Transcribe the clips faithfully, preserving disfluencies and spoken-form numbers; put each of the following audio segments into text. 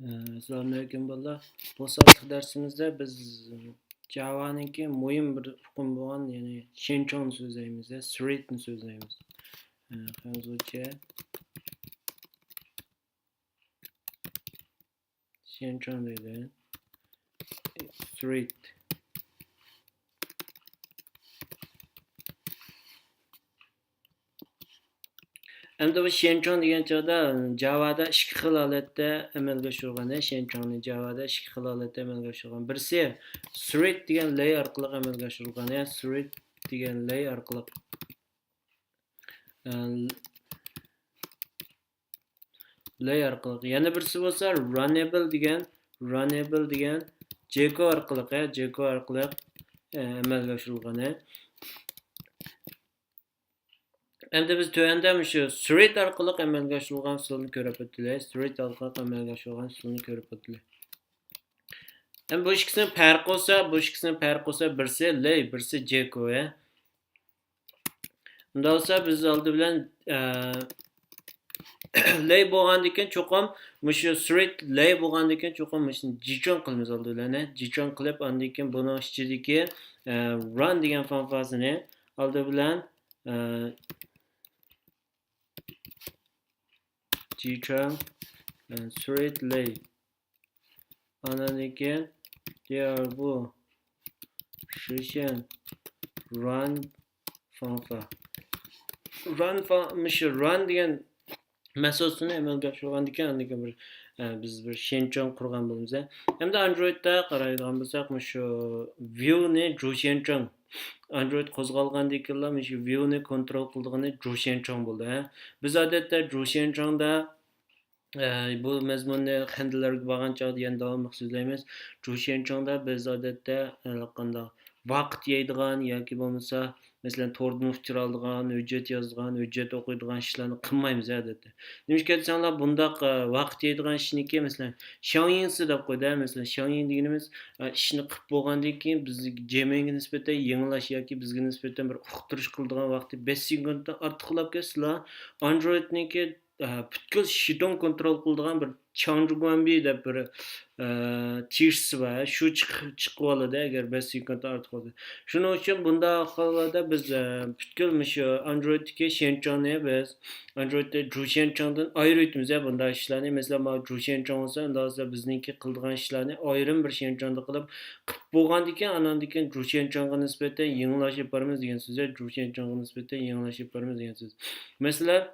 ئەسسالامۇئەلەيكۇم بالىلار. بۇ سائەتلىك دەرسىمىزدە بىز جاۋانىڭكى مۇھىم بىر ئۇقۇم بولغان، يەنى شيەنچۇاڭنى سۆزلەيمىز، ثرېدنى سۆزلەيمىز. خەنزۇچە شيەنچۇاڭ دەيدۇ. ثرېد. ئەمدى بۇ شيەنچۇاڭ دېگەن چاغدا جاۋادا ئىككى خىل ھالەتتە ئەمەلگە ئاشۇرغان، شيەنچۇاڭنى جاۋادا ئىككى خىل ھالەتتە ئەمەلگە ئاشۇرغان. بىرسى ثرېد دېگەن لەي ئارقىلىق ئەمەلگە ئاشۇرۇلغان، يا ثرېد دېگەن لەي ئارقىلىق. لەي ئارقىلىق. يەنە بىرسى بولسا راننېبىل دېگەن، راننېبىل دېگەن جېكو ئارقىلىق، ھە، جېكو ئارقىلىق ئەمەلگە ئاشۇرۇلغان. ئەمدى بىز تۆۋەندە مۇشۇ ثرېد ئارقىلىق ئەمەلگە ئاشۇرۇلغان ئۇسۇلنى كۆرۈپ ئۆتىلى. ثرېد ئارقىلىق ئەمەلگە ئاشۇرۇلغان ئۇسۇلنى كۆرۈپ ئۆتىلى. ئەمدى بۇ ئىككىسىنىڭ پەرقى بولسا، بۇ ئىككىسىنىڭ پەرقى بولسا، بىرسى لەي، بىرسى جېكو، ھە. ئۇنداق بولسا بىز ئالدى بىلەن، ئە، لەي بولغاندىن كېيىن چوقۇم مۇشۇ ثرېد لەي بولغاندىن كېيىن چوقۇم مۇشۇنى جىچۇاڭ قىلىمىز ئالدى بىلەن، ھە. جىچۇاڭ قىلىپ ئاندىن كېيىن بۇنىڭ ئىچىدىكى، ئە، ران دېگەن فانفاسىنى ئالدى بىلەن، ئە، جىچۇاڭ، ئە، ثرېد لەي. ئاندىن كېيىن دىيار بۇ شىشەن ران فانفا. ران فا-، مۇشۇ ران دېگەن مەسۇلىيەتنى ئەمەلگە ئاشۇرغاندىكىن، ئاندىن كېيىن بىر، ئە، بىز بىر شيەنچۇاڭ قۇرغان بولىمىز. ھەمدە ئاندرويدتا قارايدىغان بولساق، مۇشۇ ۋيۇنى جۇشيەنچۇاڭ. ئاندرويد قوزغالغاندىن كېيىنلا مۇشۇ ۋيۇنى كونترول قىلىدىغىنى جۇشيەنچۇاڭ بولدى، ھە. بىز ئادەتتە جۇشيەنچۇاڭدا ئە، بۇ مەزمۇننى خەندىلەرگە بارغان چاغدا يەنە داۋاملىق سۆزلەيمىز. جۇشيەنچۇاڭدا بىز ئادەتتە، ئە، قانداق ۋاقىت يەيدىغان ياكى بولمىسا، مەسىلەن، توردىن ئۇچۇر ئالىدىغان، ھۆججەت يازىدىغان، ھۆججەت ئوقۇيدىغان ئىشلارنى قىلمايمىز ئادەتتە. نېمىشقا دېسەڭلار، بۇنداق، ئە، ۋاقىت يەيدىغان ئىشنىكى، مەسىلەن، شياڭيىڭسى دەپ قويدى، ھە، مەسىلەن، شياڭيىڭ دېگىنىمىز، ئە، ئىشنى قىلىپ بولغاندىن كېيىن بىز جېمىڭگە نىسبەتەن يېڭىلاش ياكى بىزگە نىسبەتەن بىر ئۇقتۇرۇش قىلىدىغان ۋاقتى بەش سېكۇنتتىن ئارتۇق بولۇپ كەتسىلا، ئاندرويدنىڭكى ئە، پۈتكۈل شىتوڭ كونترول قىلىدىغان بىر چاڭجۇگۇەنبى دەپ بىر، ئە، تىيىشىسى بار. شۇ چىق-، چىقىۋالىدۇ، ئەگەر بەش سېكۇنتتىن ئارتۇق بولسا. شۇنىڭ ئۈچۈن بۇنداق ئەھۋاللاردا بىز، ئە، پۈتكۈل مۇشۇ ئاندرويدتىكى شيەنچاڭنى بىز ئاندرويدتا جۇشيەنچاڭدىن ئايرىۋېتىمىز، ھە، بۇنداق ئىشلارنى. مەسىلەن، ماۋۇ جۇشيەنچاڭ بولسا، ئۇنداق بولسا بىزنىڭكى قىلىدىغان ئىشلارنى ئايرىم بىر شيەنچاڭدا قىلىپ، قىلىپ بولغاندىكىن، ئاناندىن كېيىن جۇشيەنچاڭغا نىسبەتەن يېڭىلاش ئېلىپ بارىمىز دېگەن سۆز، ھە، جۇشيەنچاڭغا نىسبەتەن يېڭىلاش ئېلىپ بارىمىز دېگەن سۆز. مەسىلەن،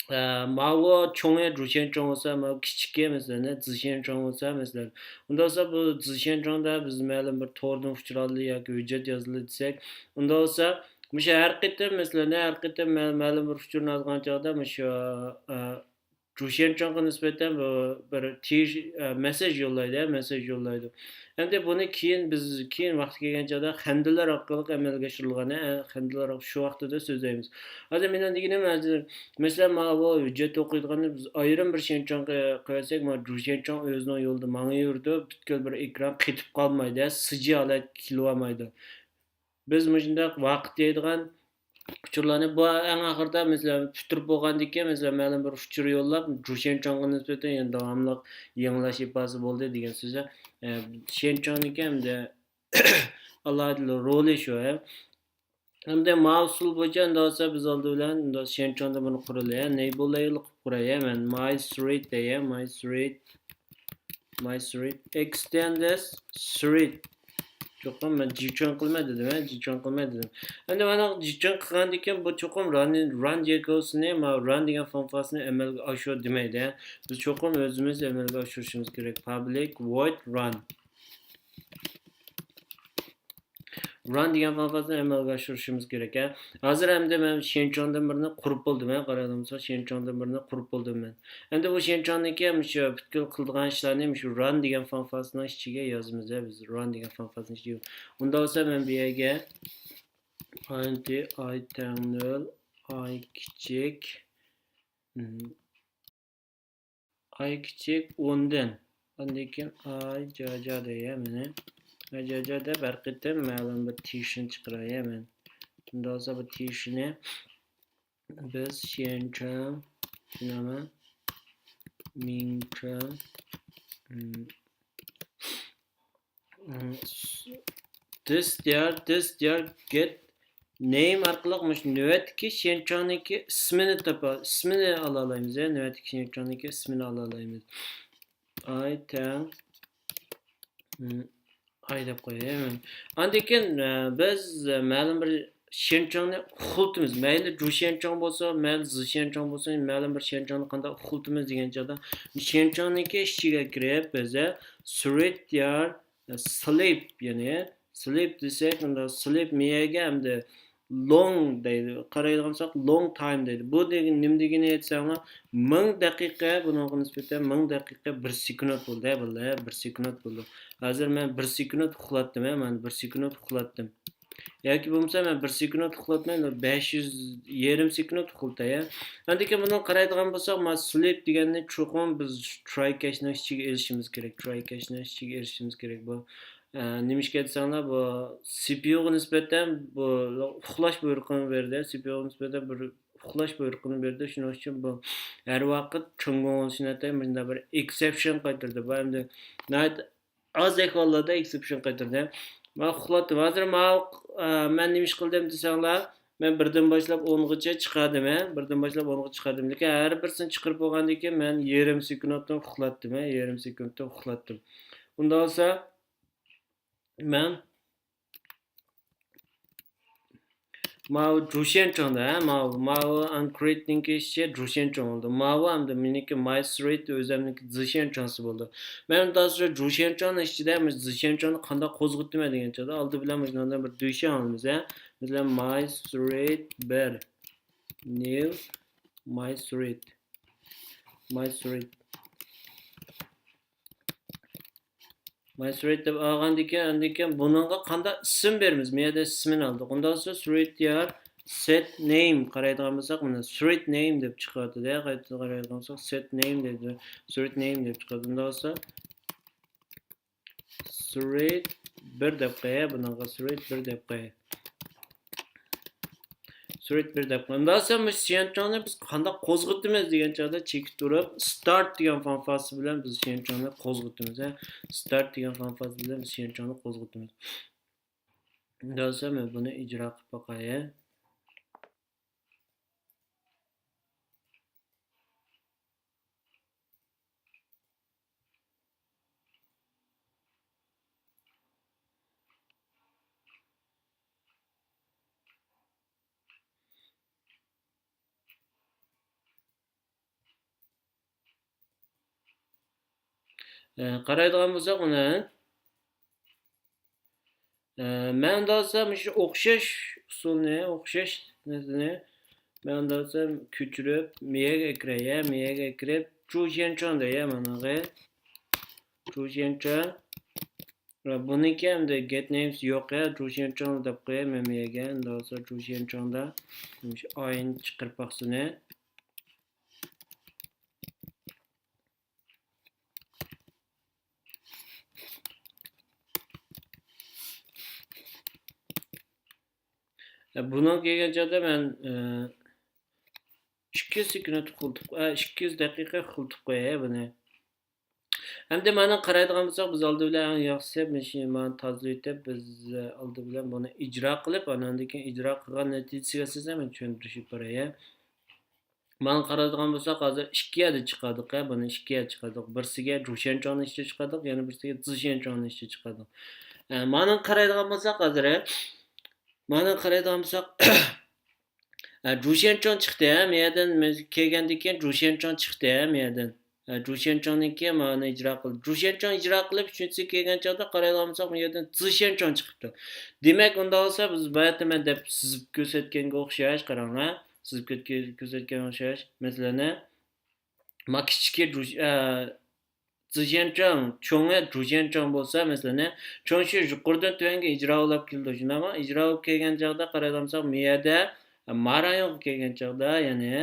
ئە، ماۋۇ چوڭى جۇشيەنچاڭ بولسا، ماۋۇ كىچىكى، مەسىلەن، زىشيەنچاڭ بولسا، مەسىلەن. ئۇنداق بولسا، بۇ زىشيەنچاڭدا بىز مەلۇم بىر توردىن ئۇچۇر ئالدى ياكى ھۆججەت يازدى دېسەك، ئۇنداق بولسا، مۇشۇ ھەر قېتىم، مەسىلەن، ھەر قېتىم مە-، مەلۇم بىر ئۇچۇرنى ئالغان چاغدا، مۇشۇ، ئە، جۇشيەنچاڭغا نىسبەتەن بۇ بىر تېگىش-، ئە، مېسساژ يوللايدۇ، ھە، مېسساژ يوللايدۇ. ئەمدى بۇنى كېيىن بىز، كېيىن ۋاقتى كەلگەن چاغدا خەندىلەر ئارقىلىق ئەمەلگە ئاشۇرۇلغان، ھە، خەندىلەر ئارقىلىق شۇ ۋاقتىدا سۆزلەيمىز. ھازىر مېنىڭ دېگىنىم، ھازىر، مەسىلەن، ماۋۇ ھۆججەت ئوقۇيدىغاننى بىز ئايرىم بىر شيەنچاڭغا قويۇۋەتسەك، ماۋۇ جۇشيەنچاڭ ئۆزىنىڭ يولىدا ماڭىۋېرىدۇ، پۈتكۈل بىر ئېكران قېتىپ قالمايدۇ، ھە، سىجى ھالەتكە كېلىۋالمايدۇ. بىز مۇشۇنداق ۋاقىت يەيدىغان ئۇچۇرلارنى، بۇ ئەڭ ئاخىرىدا، مەسىلەن، پۈتتۈرۈپ بولغاندىن كېيىن، مەسىلەن، مەلۇم بىر ئۇچۇر يوللاپ، جۇشيەنچاڭغا نىسبەتەن يەنە داۋاملىق يېڭىلاش ئىپادىسى بولدى دېگەن سۆز. ئە، شيەنچاڭنىڭكى ئەمدى ئالاھىدە رولى شۇ، ھە. ئەمدى ماۋۇ ئۇسۇل بويىچە ئەمدى بولسا بىز ئالدى بىلەن ئەمدى شيەنچاڭدا بۇنى قۇرىلى، ھە. نەي بولۇۋېلىق قۇراي، ھە، مەن. ماي ثرېد دەي، ھە، ماي ثرېد. ماي ثرېد. ئېكستېند ئېس ثرېد. چوقۇم مەن جىچۈەن قىلماي دېدىم، ھە، جىچۈەن قىلماي دېدىم. ئەمدى مانا جىچۈەن قىلغاندىن كېيىن بۇ چوقۇم ران، ران جېكوسىنى، مانا ران دېگەن فانفاسىنى ئەمەلگە ئاشۇر دېمەيدۇ، ھە. بىز چوقۇم ئۆزىمىز ئەمەلگە ئاشۇرۇشىمىز كېرەك. پابلىك ۋويد ران. ران دېگەن فانفاسىنى ئەمەلگە ئاشۇرۇشىمىز كېرەك، ھە. ھازىر ئەمدى مەن شيەنچاڭدىن بىرنى قۇرۇپ بولدۇم، ھە، قارايدىغان بولسا، شيەنچاڭدىن بىرنى قۇرۇپ بولدۇم مەن. ئەمدى بۇ شيەنچاڭدىكى مۇشۇ پۈتكۈل قىلىدىغان ئىشلارنى مۇشۇ ران دېگەن فانفاسىنىڭ ئىچىگە يازىمىز، ھە، بىز ران دېگەن فانفاسىنىڭ ئىچىگە. ئۇنداق بولسا مەن بۇ يەرگە ئاي تەڭ نۆل، ئاي كىچىك، ئاي كىچىك ئوندىن، ئاندىن كېيىن ئاي جاجا دەي، ھە، مېنى. ئاي جاجا دەپ ھەر قېتىم مەلۇم بىر تىشنى چىقىراي، ھە، مەن. شۇنداق بولسا بۇ تىشنى بىز شيەنچاڭ، شۇنداقمۇ؟ مىڭچاڭ، this diyار، this diyار get name ئارقىلىق مۇشۇ نۆۋەتتىكى شيەنچاڭنىڭكى ئىسمىنى تاپا، ئىسمىنى ئالالايمىز، يا، نۆۋەتتىكى شيەنچاڭنىڭكى ئىسمىنى ئالالايمىز. ئاي تەڭ، ئاي دەپ قوياي. ئاندىن كېيىن، ئە، بىز، ئە، مەلۇم بىر شيەنچاڭنى ئۇخلىتىمىز. مەيلى جۇ شيەنچاڭ بولسا، مەيلى زى شيەنچاڭ بولسا، مەلۇم بىر شيەنچاڭنى قانداق ئۇخلىتىمىز دېگەن چاغدا، شيەنچاڭنىڭكى ئىچىگە كىرىپ، بىز سۈرەت يار، سلىپ، يەنى سلىپ دېسەك، ئۇندا سلىپ مېيەگە ئەمدى لونگ دەيدۇ. قارايدىغان بولساق، لونگ تايم دەيدۇ. بۇ دېگەن نېمە دېگىنى دېسەڭلار، مىڭ دەقىقە، بۇنىڭغا نىسبەتەن مىڭ دەقىقە بىر سېكۇنت بولدى، ھە، بالىلار، بىر سېكۇنت بولدى. ھازىر مەن بىر سېكۇنت ئۇخلاتتىم، ھە، مەن بىر سېكۇنت ئۇخلاتتىم. ياكى بولمىسا مەن بىر سېكۇنت ئۇخلاتماي، بەش يۈز، يېرىم سېكۇنت ئۇخلىتاي، ھە. ئاندىن كېيىن بۇنى قارايدىغان بولساق، مانا سلىپ دېگەننى چوقۇم بىز تراي كەچنىڭ ئىچىگە ئېلىشىمىز كېرەك، تراي كەچنىڭ ئىچىگە ئېلىشىمىز كېرەك. بۇ، ئە، نېمىشقا دېسەڭلار، بۇ سى پى يۇغا نىسبەتەن بۇ ئۇخلاش بۇيرۇقىنى بېرىدۇ، سى پى يۇغا نىسبەتەن بىر ئۇخلاش بۇيرۇقىنى بېرىدۇ. شۇنىڭ ئۈچۈن بۇ ھەر ۋاقىت چوڭ گوڭ شىنەتەي مۇشۇنداق بىر ئېكسېپشن قايتۇرىدۇ. بۇ ئەمدى ناھايىتى ئاز ئەھۋاللاردا ئېكسېپشن قايتۇرىدۇ. مەن ئۇخلاتتىم. ھازىر ماۋۇ، ئە، مەن نېمە ئىش قىلدىم دېسەڭلار، مەن بىردىن باشلاپ ئونغىچە چىقاردىم، ھە؟ بىردىن باشلاپ ئونغىچە چىقاردىم. لېكىن ھەر بىرسىنى چىقىرىپ بولغاندىن كېيىن مەن يېرىم سېكۇنتتىن ئۇخلاتتىم، ھە؟ يېرىم سېكۇنتتىن ئۇخلاتتىم. ئۇنداق بولسا، مەن ماۋۇ جۇشيەنچاڭدا، ھە، ماۋۇ، ماۋۇ ئانكرېتنىڭكى ئىچى جۇشيەنچاڭ بولدى. ماۋۇ ئەمدى مېنىڭكى ماي سرېت ئۆزەمنىڭكى زىشيەنچاڭسى بولدى. مەن داسرى جۇشيەنچاڭنىڭ ئىچىدە مۇشۇ زىشيەنچاڭنى قانداق قوزغىتىمەن دېگەن چاغدا، ئالدى بىلەن مۇشۇنىڭدىن بىر دۈشيەن ئالىمىز، ھە. مەسىلەن، ماي سرېت بىر، نيۇ ماي سرېت، ماي سرېت. ماي سرېت دەپ ئالغاندىكىن، ئاندىن كېيىن بۇنىڭغا قانداق ئىسىم بېرىمىز؟ مەيەدە ئىسمىنى ئالدۇق. ئۇنداق بولسا سرېت يار سېت نېيم قارايدىغان بولساق، مانا سرېت نېيم دەپ چىقىۋاتىدۇ. قايتا قارايدىغان بولساق سېت نېيم دەيدۇ. سرېت نېيم دەپ چىقىدۇ. ئۇنداق بولسا سرېت بىر دەپ قوياي، بۇنىڭغا سرېت بىر دەپ قوياي. سرېت بىر دەپ قوياي. ئۇنداق بولسا مۇشۇ شيەنچاڭنى بىز قانداق قوزغىتىمىز دېگەن چاغدا چېكىپ تۇرۇپ، ستارت دېگەن فانفاسى بىلەن بىز شيەنچاڭنى قوزغىتىمىز، ھە. ستارت دېگەن فانفاسى بىلەن بىز شيەنچاڭنى قوزغىتىمىز. ئۇنداق بولسا مەن بۇنى ئىجرا قىلىپ باقاي. ئە، قارايدىغان بولساق، مانا، ئە، مەن ئۇنداق دېسەم، مۇشۇ ئوخشاش ئۇسۇلنى، ئوخشاش نەرسىنى مەن ئۇنداق دېسەم كۆچۈرۈپ، مېيەگە كىرەي، يە، مېيەگە كىرىپ، جۇشيەنچاڭ دەي، يە، ماناغا. جۇشيەنچاڭ. بۇنىڭكى ئەمدى گېت نېيمس يوق، يە، جۇشيەنچاڭ دەپ قوياي مەن مېيەگە. ئۇنداق بولسا جۇشيەنچاڭدا مۇشۇ ئاينى چىقىرىپ باقسىنى. بۇنىڭغا كەلگەن چاغدا مەن، ئە، ئىككى يۈز سېكۇنت ئۇخلىتىپ، ئە، ئىككى يۈز دەقىقە ئۇخلىتىپ قوياي بۇنى. ئەمدى مانا قارايدىغان بولساق، بىز ئالدى بىلەن ئەڭ ياخشىسى مۇشۇ مانا تازىلىۋېتىپ، بىز، ئە، ئالدى بىلەن بۇنى ئىجرا قىلىپ، ئاندىن كېيىن ئىجرا قىلغان نەتىجىسىگە ئاساسەن مەن چۈشەندۈرۈشۈپ بېرەي. مانا قارايدىغان بولساق، ھازىر ئىككى يەردە چىقاردۇق، ھە، بۇنى ئىككى يەردە چىقاردۇق. بىرسىگە جۇشيەنچاڭنىڭ ئىچىدە چىقاردۇق، يەنە بىرسىگە زىشيەنچاڭنىڭ ئىچىدە چىقاردۇق. ئە، مانا قارايدىغان بولساق، ھازىر، ھە، مانا قارايدىغان بولساق، ئە، جۇشيەنچاڭ چىقتى، ھە، مەيەردىن كەلگەندىن كېيىن جۇشيەنچاڭ چىقتى، ھە، مەيەردىن. ئە، جۇشيەنچاڭنىڭكى مانا ئىجرا قىلدى. جۇشيەنچاڭ ئىجرا قىلىپ، ئۈچىنچىسىگە كەلگەن چاغدا قارايدىغان بولساق، بۇ يەردىن زىشيەنچاڭ چىقىپتۇ. دېمەك، ئۇنداق بولسا، بىز باياتىن مەن دەپ سىزىپ كۆرسەتكەنگە ئوخشاش، قاراڭلار. سىزىپ كۆت-، كۆرسەتكەنگە ئوخشاش. مەسىلەن، ما كىچىكى جۇش-، ئە، زىشيەنچاڭ، چوڭى جۇشيەنچاڭ بولسا، مەسىلەن، چوڭشى يۇقىرىدىن تۆۋەنگە ئىجرا بولاپ كېلىدۇ، شۇنداقمۇ؟ ئىجرا بولۇپ كەلگەن چاغدا قارايدىغان بولساق، مۇ يەردە، ما رايونغا كەلگەن چاغدا، يەنى،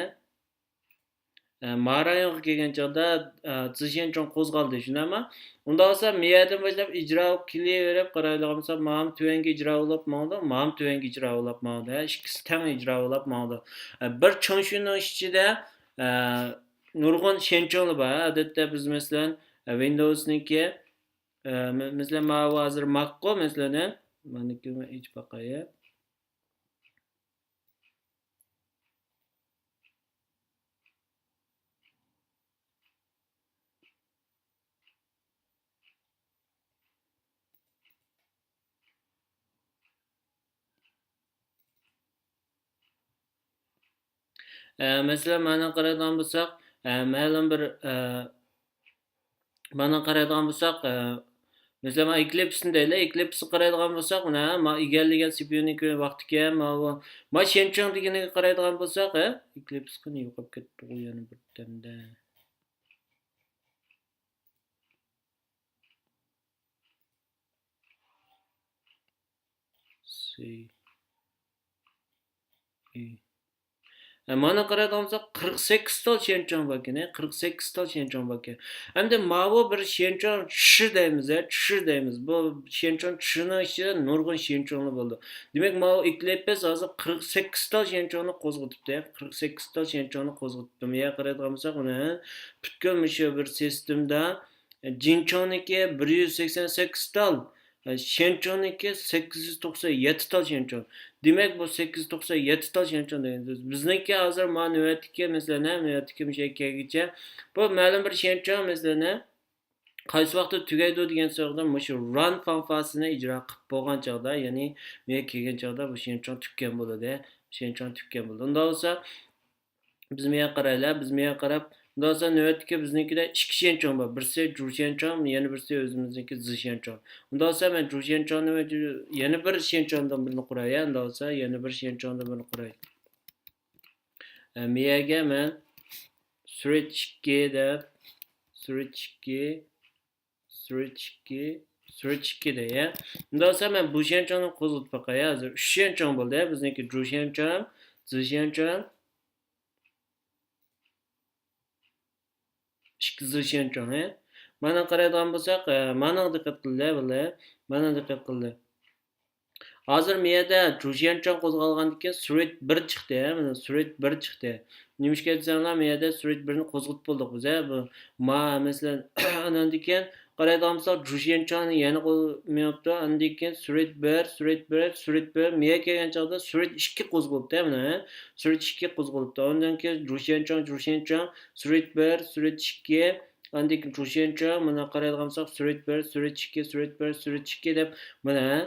ئە، ما رايونغا كەلگەن چاغدا، ئە، زىشيەنچاڭ قوزغالدى، شۇنداقمۇ؟ ئۇنداق بولسا، مۇ يەردىن باشلاپ ئىجرا بولۇپ كېلىۋېرىپ، قارايدىغان بولسا، مانا تۆۋەنگە ئىجرا بولاپ ماڭىدۇ، مانا تۆۋەنگە ئىجرا بولاپ ماڭىدۇ. ھە، ئىككىسى تەڭ ئىجرا بولاپ ماڭىدۇ. ئە، بىر چوڭشىنىڭ ئىچىدە، ئە، نۇرغۇن شيەنچاڭلار بار. ئادەتتە بىز، مەسىلەن، ئە، ۋىندوۋسنىڭكى، ئە، مە-، مەسىلەن، ماۋۇ ھازىر ماكقۇ، مەسىلەن، ئە، مانىكى مەن ئېچىپ باقاي. ئە، مەسىلەن، مانا قارايدىغان بولساق، ئە، مەلۇم بىر، ئە، مانا قارايدىغان بولساق، ئە، مەسىلەن، مانا ئېكلىپسنى دەيلى، ئېكلىپسقا قارايدىغان بولساق، مانا، ما ئىگىلىگەن سىپيۇنىڭكى ۋاقتىكەن، ما، ما شيەنچۇڭ دېگىنىگە قارايدىغان بولساق، ئە، ئېكلىپسقا يوقاپ كەتتىغۇ يەنە بىردەمدە. سى ئى. ئە، مانا قارايدىغان بولساق، قىرىق سەككىز تال شيەنچۇاڭ باركەن، ھە، قىرىق سەككىز تال شيەنچۇاڭ باركەن. ئەمدى ماۋۇ بىر شيەنچۇاڭ چۈشى دەيمىز، ھە، چۈشى دەيمىز. بۇ شيەنچۇاڭ چۈشىنىڭ ئىچىدە نۇرغۇن شيەنچۇاڭلار بولىدۇ. دېمەك، ماۋۇ ئېكلىپس ھازىر قىرىق سەككىز تال شيەنچۇاڭنى قوزغىتىپتۇ، ھە، قىرىق سەككىز تال شيەنچۇاڭنى قوزغىتىپتۇ. مانا قارايدىغان بولساق، مانا پۈتكۈل مۇشۇ بىر سىستېمىدا جىنچۇڭنىڭكى بىر يۈز سەكسەن سەككىز تال، شيەنچۇڭنىڭكى سەككىز يۈز توقسان يەتتە تال شيەنچۇڭ. دېمەك، بۇ سەككىز يۈز توقسان يەتتە تال شيەنچۇڭ دېگەن سۆز. بىزنىڭكى ھازىر ما نۆۋەتتىكى، مەسىلەن، ھە، نۆۋەتتىكى مۇشۇ يەرگە كەلگۈچە، بۇ مەلۇم بىر شيەنچۇڭ، مەسىلەن، ھە، قايسى ۋاقىتتا تۈگەيدۇ دېگەن سوئالغا مۇشۇ ران فانفاسىنى ئىجرا قىلىپ بولغان چاغدا، يەنى مۇ يەرگە كەلگەن چاغدا بۇ شيەنچۇڭ تۈگىگەن بولىدۇ. شيەنچۇڭ تۈگىگەن بولىدۇ. ئۇنداق بولسا، بىز مۇ يەرگە قارايلى، بىز مۇ يەرگە قاراپ، ئۇنداق بولسا نۆۋەتتىكى بىزنىڭكىدە ئىككى شيەنچۇڭ بار. بىرسى جۇ شيەنچۇڭ، يەنە بىرسى ئۆزىمىزنىڭكى زى شيەنچۇڭ. ئۇنداق بولسا مەن جۇ شيەنچۇڭنى ۋە جۇ-، يەنە بىر شيەنچۇڭدىن بىرنى قۇراي، ھە، ئۇنداق بولسا يەنە بىر شيەنچۇڭدىن بىرنى قۇراي. ئە، مۇ يەرگە مەن سۈرەت ئىككى دەپ، سۈرەت ئىككى، سۈرەت ئىككى، سۈرەت ئىككى دەي، ھە. ئۇنداق بولسا مەن بۇ شيەنچۇڭنى قوزغىتىپ باقاي، ھە. ھازىر ئۈچ شيەنچۇڭ بولدى، ھە. بىزنىڭكى جۇ شيەنچۇڭ، زى شيەنچۇڭ، ئىككى زى شيەنچۇڭ، ھە. مانا قارايدىغان بولساق، ئە، مانىڭغا دىققەت قىلدى، ھە، بالىلار. مانا دىققەت قىلدى. ھازىر مۇ يەردە جۇ شيەنچۇڭ قوزغالغاندىن كېيىن سۈرەت بىر چىقتى، ھە، مانا سۈرەت بىر چىقتى. نېمىشقا دېسەڭلار، مۇ يەردە سۈرەت بىرنى قوزغىتىپ بولدۇق بىز، ھە، بۇ ما، مەسىلەن، ئاندىن كېيىن قارايدىغان بولساق، جۇ شيەنچۇڭنى يەنە قول-، مېڭىپتۇ. ئاندىن كېيىن سۈرەت بىر، سۈرەت بىر، سۈرەت بىر، مۇ يەرگە كەلگەن چاغدا سۈرەت ئىككى قوزغىلىپتۇ، ھە، مانا، ھە، سۈرەت ئىككى قوزغىلىپتۇ. ئاندىن كېيىن جۇ شيەنچۇڭ، جۇ شيەنچۇڭ، سۈرەت بىر، سۈرەت ئىككى، ئاندىن كېيىن جۇ شيەنچۇڭ، مانا قارايدىغان بولساق، سۈرەت بىر، سۈرەت ئىككى، سۈرەت بىر، سۈرەت ئىككى دەپ، مانا، ھە،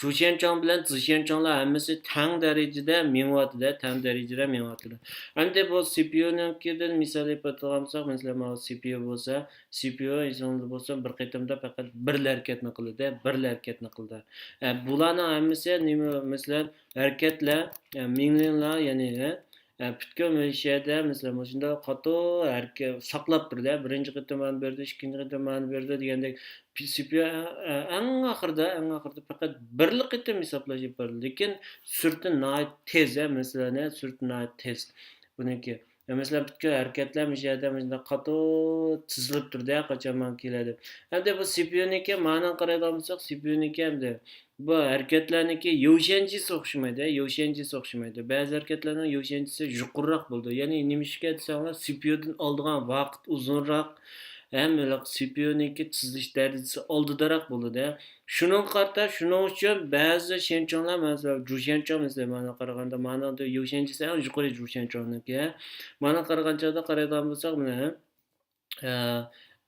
جۇ شيەنچۇڭ بىلەن زى شيەنچۇڭلار ھەممىسى تەڭ دەرىجىدە مېڭىۋاتىدۇ، تەڭ دەرىجىدە مېڭىۋاتىدۇ. ئەمدى بۇ سى پى يۇنىڭكىدىن مىسال ئېلىپ ئۆتىدىغان بولساق، مەسىلەن، ماۋۇ سى پى يۇ بولسا، سى پى يۇ ئېسىڭىزدە بولسا، بىر قېتىمدا پەقەت بىرلا ھەرىكەتنى قىلىدۇ، بىرلا ھەرىكەتنى قىلىدۇ. ئە، بۇلارنىڭ ھەممىسى نېمە، مەسىلەن، ھەرىكەتلەر، ئە، مىڭلىنلار، يەنى، ئە، پۈتكۈل مۇشۇ يەردە، مەسىلەن، مۇشۇنداق قاتتىق ھەرىكەت ساقلاپ تۇرىدۇ. بىرىنچى قېتىم مانا بېرىدۇ، ئىككىنچى قېتىم مانا بېرىدۇ دېگەندەك، سى پى يۇ ئەڭ ئاخىرىدا، ئەڭ ئاخىرىدا پەقەت بىرلا قېتىم ھېسابلاش ئېلىپ بارىدۇ. لېكىن سۈرئىتى ناھايىتى تېز، ھە، مەسىلەن، ھە، سۈرئىتى ناھايىتى تېز بۇنىڭكى. ھە، مەسىلەن، پۈتكۈل ھەرىكەتلەر مۇشۇ يەردە مۇشۇنداق قاتتىق تىزىلىپ تۇرىدۇ، ھە، قاچان ماڭا كېلە دەپ. ئەمدى بۇ سى پى يۇنىڭكى مانىڭ قارايدىغان بولساق، سى پى يۇنىڭكى ئەمدى بۇ ھەرىكەتلەرنىڭكى يوشەنجىسى ئوخشىمايدۇ، ھە، يوشەنجىسى ئوخشىمايدۇ. بەزى ھەرىكەتلەرنىڭ يوشەنجىسى يۇقىرىراق بولىدۇ. يەنى نېمىشقا دېسەڭلار، سى پى يۇدىن ئالىدىغان ۋاقىت ئۇزۇنراق، ھەم سى پى يۇنىڭكى تىزىلىش دەرىجىسى ئالدىدىراق بولىدۇ. شۇنىڭغا قارىتا، شۇنىڭ ئۈچۈن بەزى شيەنچۇڭلار، مەسىلەن، جۇ شيەنچۇڭ، مەسىلەن، مانا قارىغاندا، مانىڭدا يوشەنجىسى ئەڭ يۇقىرى جۇ شيەنچۇڭنىڭكى. مانا قارىغان چاغدا قارايدىغان بولساق، مانا، ئە،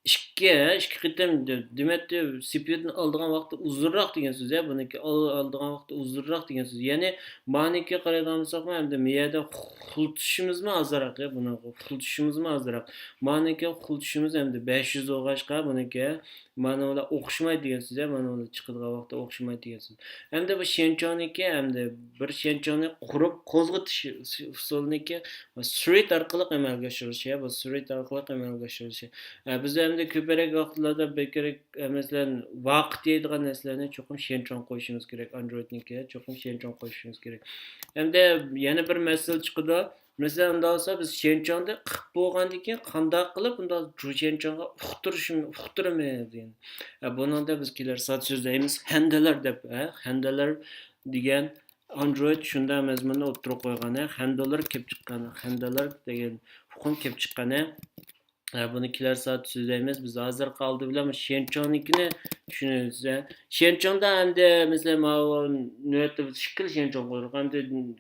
ئىككى، ئىككى قېتىم دېمەكتە، سى پى يۇدىن ئالىدىغان ۋاقتى ئۇزۇنراق دېگەن سۆز، ھە، بۇنىڭكى ئال-، ئالىدىغان ۋاقتى ئۇزۇنراق دېگەن سۆز. يەنى مانىڭكى قارايدىغان بولساقمۇ، ئەمدى مۇ يەردە خىلىتىشىمىزمۇ ئازراق، ھە، بۇنىڭغا خىلىتىشىمىزمۇ ئازراق. مانىڭكى خىلىتىشىمىز ئەمدى بەش يۈز بولغاچقا، بۇنىڭكى مانا بۇلار ئوخشىمايدۇ دېگەن سۆز، ھە، مانا بۇلار چىقىدىغان ۋاقتى ئوخشىمايدۇ دېگەن سۆز. ئەمدى بۇ شيەنچۇڭنىڭكى، ئەمدى بىر شيەنچۇڭنى قۇرۇپ قوزغىتىش ئۇسۇلىنىڭكى سۈرئەت ئارقىلىق ئەمەلگە ئاشۇرۇلۇشى، بۇ سۈرئەت ئارقىلىق ئەمەلگە ئاشۇرۇلۇشى. ئە، بىز ئەمدى كۆپرەك ۋاقىتلاردا بەكرەك، ئە، مەسىلەن، ۋاقىت يەيدىغان نەرسىلەرنى چوقۇم شيەنچۇڭ قويۇشىمىز كېرەك، ئاندرويدنىڭكىگە چوقۇم شيەنچۇڭ قويۇشىمىز كېرەك. ئەمدى يەنە بىر مەسىلە چىقىدۇ. مەسىلەن، ئۇنداق بولسا بىز شيەنچۇڭدا قىلىپ بولغاندىن كېيىن قانداق قىلىپ ئۇنداق جۇ شيەنچۇڭغا ئۇقتۇرۇشىم-، ئۇقتۇرىمىز دېگەن. ئە، بۇنىڭدا بىز كېلەر سائەت سۆزلەيمىز. خەندىلەر دەپ، ھە، خەندىلەر دېگەن ئاندرويد شۇنداق مەزمۇننى ئوتتۇرىغا قويغان، ھە، خەندىلەر كېلىپ چىققان، خەندىلەر دېگەن ئۇقۇم كېلىپ چىققان، ھە. ھە، بۇنى كېلەر سائەتتە سۆزلەيمىز. بىز ھازىرقى ئالدى بىلەن شيەنچاڭنىڭكىنى چۈشىنىمىز. شيەنچاڭدا ئەمدى، مەسىلەن، ماۋۇ نۆۋەتتە بىز ئىككىلا شيەنچاڭ قۇردۇق. ئەمدى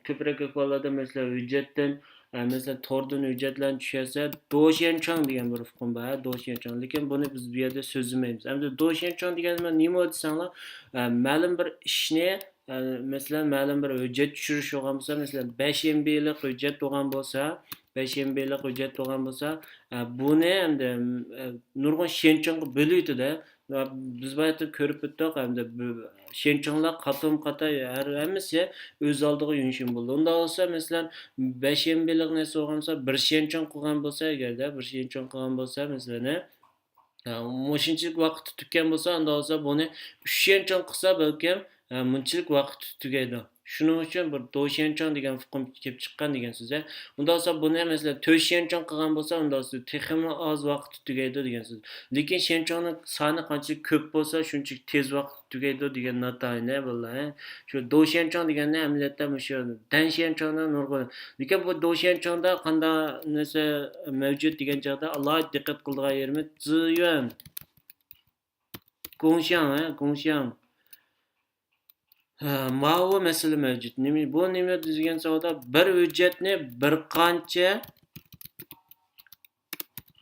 كۆپرەك ئەھۋاللاردا، مەسىلەن، ھۆججەتتىن، ئە، مەسىلەن، توردىن ھۆججەتلەرنى چۈشۈرسە، دو شيەنچاڭ دېگەن بىر ئۇقۇم بار، ھە، دو شيەنچاڭ. لېكىن بۇنى بىز بۇ يەردە سۆزلىمەيمىز. ئەمدى دو شيەنچاڭ دېگەن نېمە دېسەڭلار، ئە، مەلۇم بىر ئىشنى، ئە، مەسىلەن، مەلۇم بىر ھۆججەت چۈشۈرۈش بولغان بولسا، مەسىلەن، بەش ئېم بىلىق ھۆججەت بولغان بولسا، بەش ئېم بىلىق ھۆججەت بولغان بولسا، ئە، بۇنى ئەمدى، ئە، نۇرغۇن شيەنچاڭغا بۆلۈۋېتىدۇ. ئە، بىز بايىقى كۆرۈپ ئۆتتۇق، ئەمدى بۇ شيەنچاڭلار قاتمۇ قات ھەر ھەممىسى ئۆز ئالدىغا يۈنشېن بولىدۇ. ئۇنداق بولسا، مەسىلەن، بەش ئېم بىلىق نەرسە بولغان بولسا، بىر شيەنچاڭ قىلغان بولسا، ئەگەردە بىر شيەنچاڭ قىلغان بولسا، مەسىلەن، ئە، مۇشۇنچىلىك ۋاقىت تۇتكەن بولسا، ئۇنداق بولسا بۇنى ئۈچ شيەنچاڭ قىلسا بەلكىم، ئە، مۇنچىلىك ۋاقىت تۈگەيدۇ. شۇنىڭ ئۈچۈن بىر دو شيەنچاڭ دېگەن ئۇقۇم كېلىپ چىققان دېگەن سۆز. ئۇنداق بولسا بۇنى، مەسىلەن، تۆت شيەنچاڭ قىلغان بولسا، ئۇنداق بولسا تېخىمۇ ئاز ۋاقىت تۈگەيدۇ دېگەن سۆز. لېكىن شيەنچاڭنىڭ سانى قانچىلىك كۆپ بولسا، شۇنچىلىك تېز ۋاقىت تۈگەيدۇ دېگەن ناتايىن، ھە، بالىلار، ھە. شۇ دو شيەنچاڭ دېگەننى ئەمەلىيەتتە مۇشۇ دەن شيەنچاڭدا نۇرغۇن. لېكىن بۇ دو شيەنچاڭدا قانداق نەرسە مەۋجۇت دېگەن چاغدا ئالاھىدە دىققەت قىلىدىغان يېرىمىز زىيۈەن. گوڭشياڭ، ھە، گوڭشياڭ. ھە، ماۋۇ مەسىلە مەۋجۇت. نېمە، بۇ نېمە دېگەن سوئالدا بىر ھۆججەتنى بىر قانچە،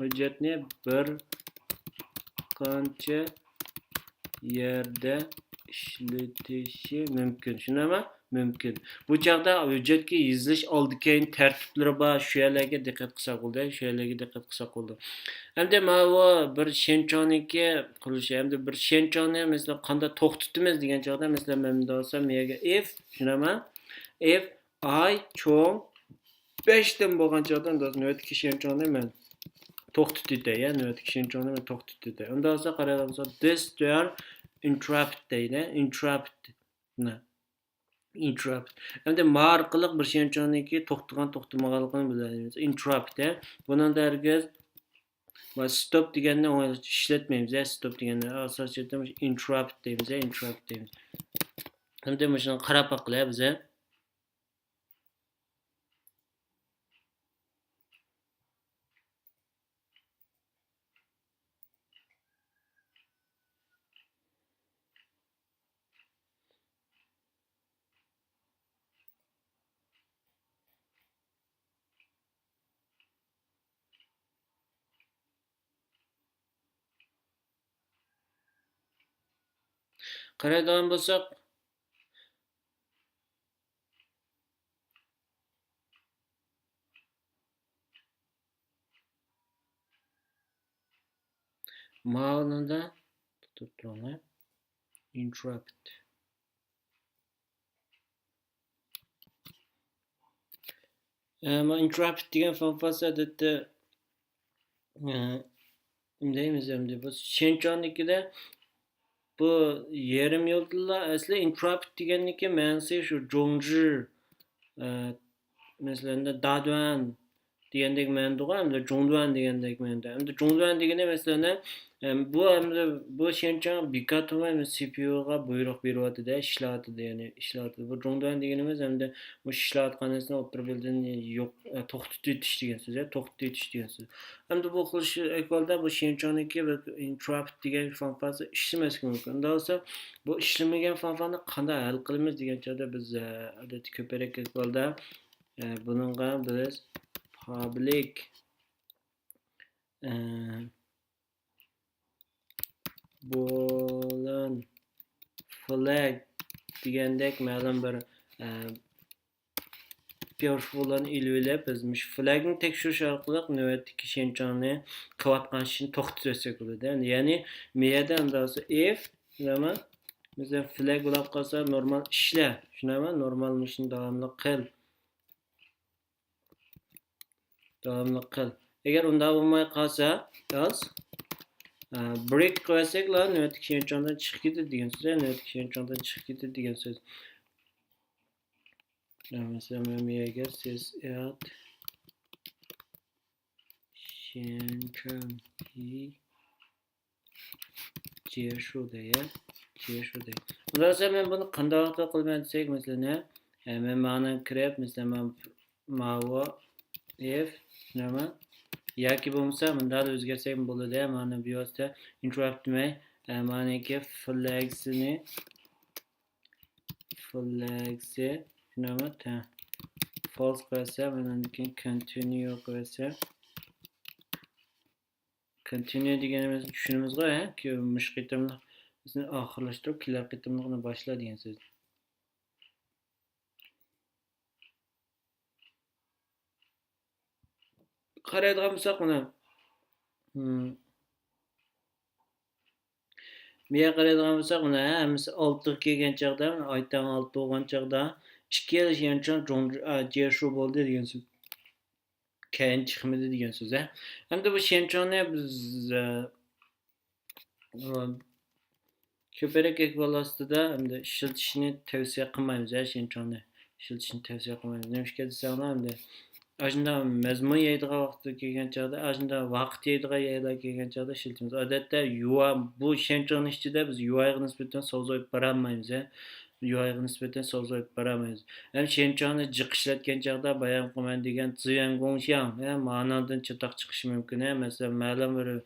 ھۆججەتنى بىر قانچە يەردە ئىشلىتىشى مۇمكىن. شۇنداقمۇ؟ مۇمكىن. بۇ چاغدا ھۆججەتكە يېزىلىش ئالدى كەينى تەرتىپلىرى بار. شۇ يەرلەرگە دىققەت قىلساق بولىدۇ. شۇ يەرلەرگە دىققەت قىلساق بولىدۇ. ئەمدى ماۋۇ بىر شيەنچاڭنىڭكى قۇرۇلۇشى. ئەمدى بىر شيەنچاڭنى، مەسىلەن، قانداق توختىتىمىز دېگەن چاغدا، مەسىلەن، مەن مۇنداق دېسەم، مەيەگە ئېف، شۇنداقمۇ؟ ئېف ئاي چوڭ بەشتىن بولغان چاغدا، نۆۋەتتىكى شيەنچاڭنى مەن توختىتىۋېتەي، يا، نۆۋەتتىكى شيەنچاڭنى مەن توختىتىۋېتەي. ئۇنداق بولسا، قارايدىغان بولسا، دىس تۇيار ئىنتېررۇپت دەيدۇ، ئىنتېررۇپت. ئىنتېررۇپت. ئەمدى ما ئارقىلىق بىر شيەنچاڭنىڭكى توختىغان، توختىمىغانلىقىنى بىلەلەيمىز. ئىنتېررۇپت، ھە. بۇنىڭدا ھەرگىز ستوپ دېگەننى ئوڭايلىق ئىشلەتمەيمىز، ھە. ستوپ دېگەننى ئاساسىي ئىنتېررۇپت دەيمىز، ھە. ئىنتېررۇپت دەيمىز. ئەمدى مۇشۇنى قاراپ باققىلى بىز، ھە. قارايدىغان بولساق، ماۋۇنىڭدا تۇتۇپ تۇرۇڭلار. ئىنتېررۇپت. ئە، ما ئىنتېررۇپت دېگەن فانفاسى ئادەتتە، ئە، نېمە دەيمىز ئەمدى، بۇ شيەنچاڭنىڭكىدە بۇ يېرىم يولدىلا، ئەسلى ئىنتېررۇپت دېگەننىڭكى مەنىسى شۇ جۇڭجى، ئە، مەسىلەن، دادۈەن دېگەندەك مەنىدىغۇ، ئەمدى جۇڭدۈەن دېگەندەك مەنىدە. ئەمدى جۇڭدۈەن دېگىنى، مەسىلەن، ئەم، بۇ ئەمدى بۇ شيەنچاڭ بىكارتىنغا ئەمدى سى پى يۇغا بۇيرۇق بېرىۋاتىدۇ، ئىشلەۋاتىدۇ، يەنى ئىشلەۋاتىدۇ. بۇ جۇڭدۈەن دېگىنىمىز ئەمدى مۇشۇ ئىشلەۋاتقان نەرسىنى ئوتتۇرا بىردىن يوق، ئە، توختىتىۋېتىش دېگەن سۆز، يا، توختىتىۋېتىش دېگەن سۆز. ئەمدى بۇ خىل ئىش-، ئەھۋالدا بۇ شيەنچاڭنىڭكى بىر ئىنتېررۇپت دېگەن فانفاسى ئىشلىمەسلىكى مۇمكىن. ئۇنداق بولسا، بۇ ئىشلىمىگەن فانفانى قانداق ھەل قىلىمىز دېگەن چاغدا بىز، ئە، ئادەتتە كۆپرەك ئەھۋالدا، ئە، بۇنىڭغا بىز پابلىك، ئە، بولۇن فلەگ دېگەندەك مەلۇم بىر، ئە، پىرفۇلان ئېلىۋېلىپ، بىز مۇشۇ فلەگنى تەكشۈرۈش ئارقىلىق نۆۋەتتىكى شيەنچاڭنى قىلىۋاتقان ئىشىنى توختىتىۋەتسەك بولىدۇ. يەنى، مەيەردە ئەمدى ھازىر ئىف، بىلەمەن، مەسىلەن، فلەگ بولاپ قالسا، نورمال ئىشلە، شۇنداقمۇ؟ نورمال مۇشۇنى داۋاملىق قىل. داۋاملىق قىل. ئەگەر ئۇنداق بولماي قالسا، ياز، ئە، برېيك قىلىۋەتسەكلا، نۆۋەتتىكى شيەنچاڭدىن چىقىپ كېتىدۇ دېگەن سۆز، نۆۋەتتىكى شيەنچاڭدىن چىقىپ كېتىدۇ دېگەن سۆز. مەسىلەن، مەن بۇ يەرگە سىز ئېت شيەنچاڭ ھى 结束的呀، 结束的. ئۇنداق بولسا مەن بۇنى قانداق قىلىمەن دېسەك، مەسىلەن، ھە، مەن مانا كىرىپ، مەسىلەن، مەن ماۋۇ ئىف نېمە ياكى بولمىسا مۇنداقلا ئۆزگەرتسەكمۇ بولىدۇ. مانا بىۋاسىتە interrupt دېمەي، ئە، مانىكى flags نى، flags نى شۇنداقمۇ؟ false قىلىۋەتسە، مانا ئاندىن كېيىن continue قىلىۋەتسە. continue دېگىنىمىزنى چۈشىنىمىزغۇ، ھە؟ مۇشۇ قېتىملىق بىزنى ئاخىرلاشتۇرۇپ، كېلەر قېتىملىقنى باشلا دېگەن سۆز. قارايدىغان بولساق، مانا، مم. بۇ يەرگە قارايدىغان بولساق، مانا، ھەممىسى ئالتىغا كەلگەن چاغدا، ئايتاڭ ئالتە بولغان چاغدا، ئىككىلا شيەنچاڭ جۇڭ-، ئا، جيەشۇ بولدى دېگەن سۆز. كەينى چىقمىدى دېگەن سۆز، ھە. ئەمدى بۇ شيەنچاڭنى بىز، ئە، كۆپرەك ئېھۋال ئاستىدا ئەمدى ئىشلىتىشنى تەۋسىيە قىلمايمىز، ھە، شيەنچاڭنى ئىشلىتىشنى تەۋسىيە قىلمايمىز. نېمىشقا دېسەڭلار، ئەمدى ئاشۇنداق مەزمۇن يەيدىغان ۋاقتىغا كەلگەن چاغدا، ئاشۇنداق ۋاقىت يەيدىغان يەرلەرگە كەلگەن چاغدا ئىشلىتىمىز. ئادەتتە يۇۋا، بۇ شيەنچاڭنىڭ ئىچىدە بىز يۇۋايغا نىسبەتەن سوزۇپ بارالمايمىز، ھە. يۇۋايغا نىسبەتەن سوزۇپ بارالمايمىز. ھەم شيەنچاڭنى جىق ئىشلەتكەن چاغدا بايان قىلىمەن دېگەن زىيەنگوڭشياڭ، ھە، مانىڭدىن چاتاق چىقىشى مۇمكىن، ھە. مەسىلەن، مەلۇم بىر، ئە،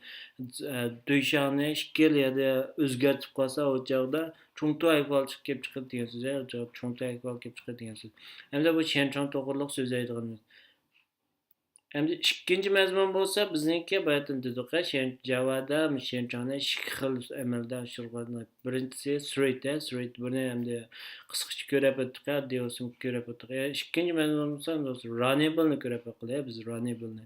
دۇيشاڭنى ئىككىلا يەردە ئۆزگەرتىپ قالسا، ئۇ چاغدا چۇڭتۇ ئەھۋالى چىقىپ كېلىپ چىقىدۇ دېگەن سۆز، ھە، چۇڭتۇ ئەھۋالى كېلىپ چىقىدۇ دېگەن سۆز. ئەمدى بۇ شيەنچاڭ توغرۇلۇق سۆزلەيدىغىنىمىز. ئەمدى ئىككىنچى مەزمۇن بولسا بىزنىڭكى باياتىن دېدۇق، شيەن-، جاۋادا شيەنچاڭنى ئىككى خىل ئەمەلدە ئاشۇرغان. بىرىنچىسى straight، ھە، straight بۇنى ئەمدى قىسقىچە كۆرۈپ ئۆتتۇق، ھە، دېۋوسنى كۆرۈپ ئۆتتۇق. ئىككىنچى مەزمۇن بولسا runnable نى كۆرۈپ ئۆتكىلى، بىز runnable نى.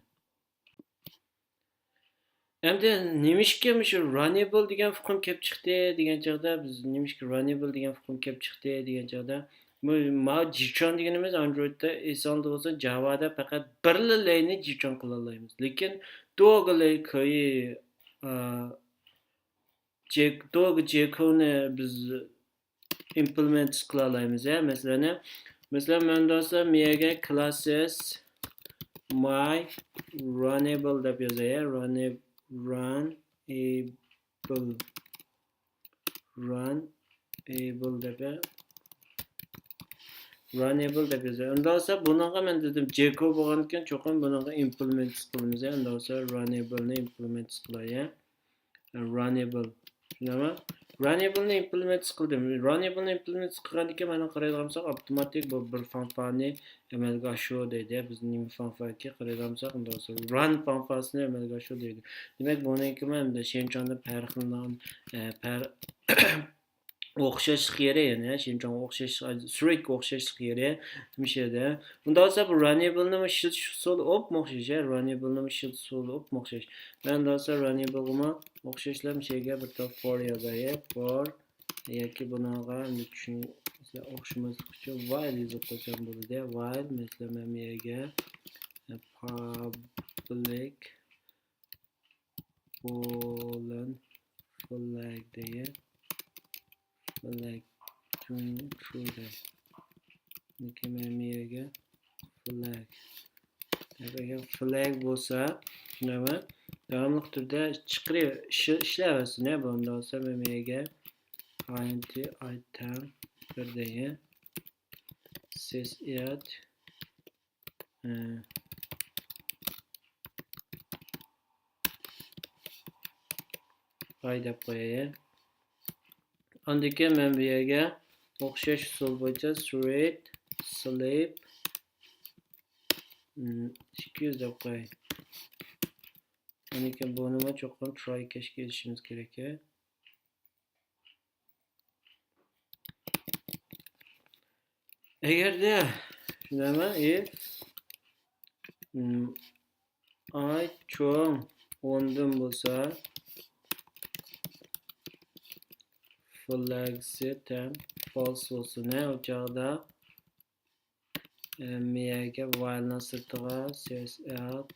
ئەمدى نېمىشقا مۇشۇ runnable دېگەن ئۇقۇم كەپ چىقتى دېگەن چاغدا، بىز نېمىشقا runnable دېگەن ئۇقۇم كەپ چىقتى دېگەن چاغدا، بۇ، ماۋۇ جىچاڭ دېگىنىمىز ئاندرويدتا ئېسىڭلاردا بولسا، جاۋادا پەقەت بىرلا لايننى جىچاڭ قىلالايمىز. لېكىن دوگا لاي كويى، ئا، جېك-، دوگا جېكونى بىز implement قىلالايمىز، ھە، مەسىلەن، مەسىلەن، مەن دېسەم، مۇ يەرگە classes my runnable دەپ يازاي، ھە، runab-، runnable، runnable دەپ، ھە، runnable دەپ يازاي. ئۇنداق بولسا، بۇنىڭغا مەن دېدىم، جېكو بولغاندىكىن، چوقۇم بۇنىڭغا implement قىلىمىز، ھە. ئۇنداق بولسا، runnable نى implement قىلاي، ھە. runnable. شۇنداقمۇ؟ runnable نى implement قىلدىم. runnable نى implement قىلغاندىكىن مانا قارايدىغان بولساق، ئاپتوماتىك بۇ بىر فانفارنى ئەمەلگە ئاشۇر دەيدۇ. بىز نېمە فانفاركى قارايدىغان بولساق، ئۇنداق بولسا run فانفارسىنى ئەمەلگە ئاشۇر دەيدۇ. دېمەك، بۇنىڭكىمۇ ئەمدى شيەنچاڭدىن پەرقلىنىدىغان، ئە، پەر-، ئوخشاشلىق يېرى، يەنى شيەنچاڭغا ئوخشاش، سۈرەتكە ئوخشاشلىق يېرى مۇشۇ يەردە. ئۇنداق بولسا، بۇ runnable نىمۇ ئىشلىتىش ئۇسۇلى ئوپمۇ ئوخشاش، ھە؟ runnable نىمۇ ئىشلىتىش ئۇسۇلى ئوپمۇ ئوخشاش. مەن ئۇنداق بولسا، runnable غىمۇ ئوخشاشلا مۇشۇ يەرگە بىر تال for يازاي، for ياكى بۇنىڭغا ئەمدى چۈشىنىسىلەر ئوخشىماسلىق ئۈچۈن while يېزىپ قويسام بولىدۇ. while، مەسىلەن، مەن بۇ يەرگە public boolean flag دەيمەن. flag true دەي. لېكىن مەن بۇ يەرگە flag. ئەگەر flag بولسا، شۇنداقمۇ؟ داۋاملىق تۈردە چىقىرىپ ئىش-، ئىشلەۋەرسۇن، ھە، بۇنداق بولسا مەن بۇ يەرگە int item بىر دەيمەن. sys out ھە. ئاي دەپ قوياي. ئاندىن كېيىن مەن بۇ يەرگە ئوخشاش ئۇسۇل بويىچە straight sleep، ھىم، ئىككى يۈز دەپ قوياي. ئاندىن كېيىن بۇنىمۇ چوقۇم try catch كە ئېلىشىمىز كېرەك. ئەگەردە، شۇنداقمۇ؟ If، م، i چوڭ ئوندىن بولسا، flag ى تەڭ false بولسۇن، ھە، ئۇ چاغدا، ئە، مەيەگە while نىڭ سىرتىغا sys out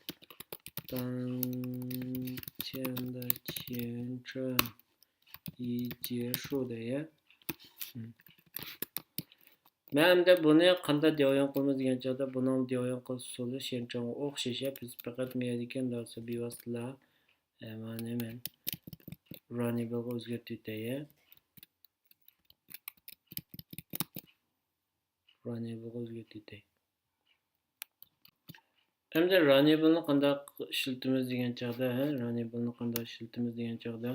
داڭ چيەن دە چيەن چۈەن يى جيې شۇ دەي، ھە. ھىم. مەن ئەمدى بۇنى قانداق دىئايون قىلىمىز دېگەن چاغدا، بۇنىڭ دىئايون قىلىش ئۇسۇلى شيەنچاڭغا ئوخشاش، بىز پەقەت مۇ يەردىكى ئەمدى بىۋاسىتىلا، ئە، مانا مەن runnable غا ئۆزگەرتىۋېتەي. runnable غا ئۆزگەرتىۋېتەي. ئەمدى رانىيەبىلنى قانداق ئىشلىتىمىز دېگەن چاغدا، ھە، رانىيەبىلنى قانداق ئىشلىتىمىز دېگەن چاغدا،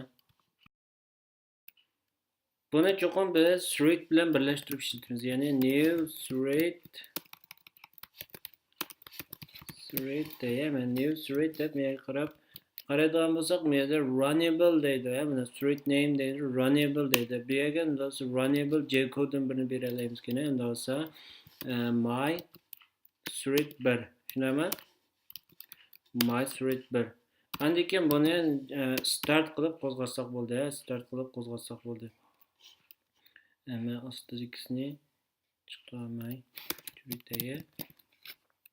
بۇنى چوقۇم بىز thread بىلەن بىرلەشتۈرۈپ ئىشلىتىمىز. يەنى new thread، thread دەي، مەن new thread دەپ مەيەرگە قاراپ قارايدىغان بولساق، مەيەردە رانىيەبىل دەيدۇ، ھە، مانا thread name دەيدۇ، رانىيەبىل دەيدۇ. بۇ يەرگە ئۇنداق بولسا رانىيەبىل جەي كودىن بىرنى بېرەلەيمىزكەن، ئۇنداق بولسا، ئە، my thread بىر. چۈشىنەمەن؟ My thread بىر. ئاندىن كېيىن بۇنى، ئە، start قىلىپ قوزغاتساق بولدى، ھە، start قىلىپ قوزغاتساق بولدى. ئە، مەن ئاستىدىكىسىنى چىقارماي، چۈشۈرۈۋېتەي.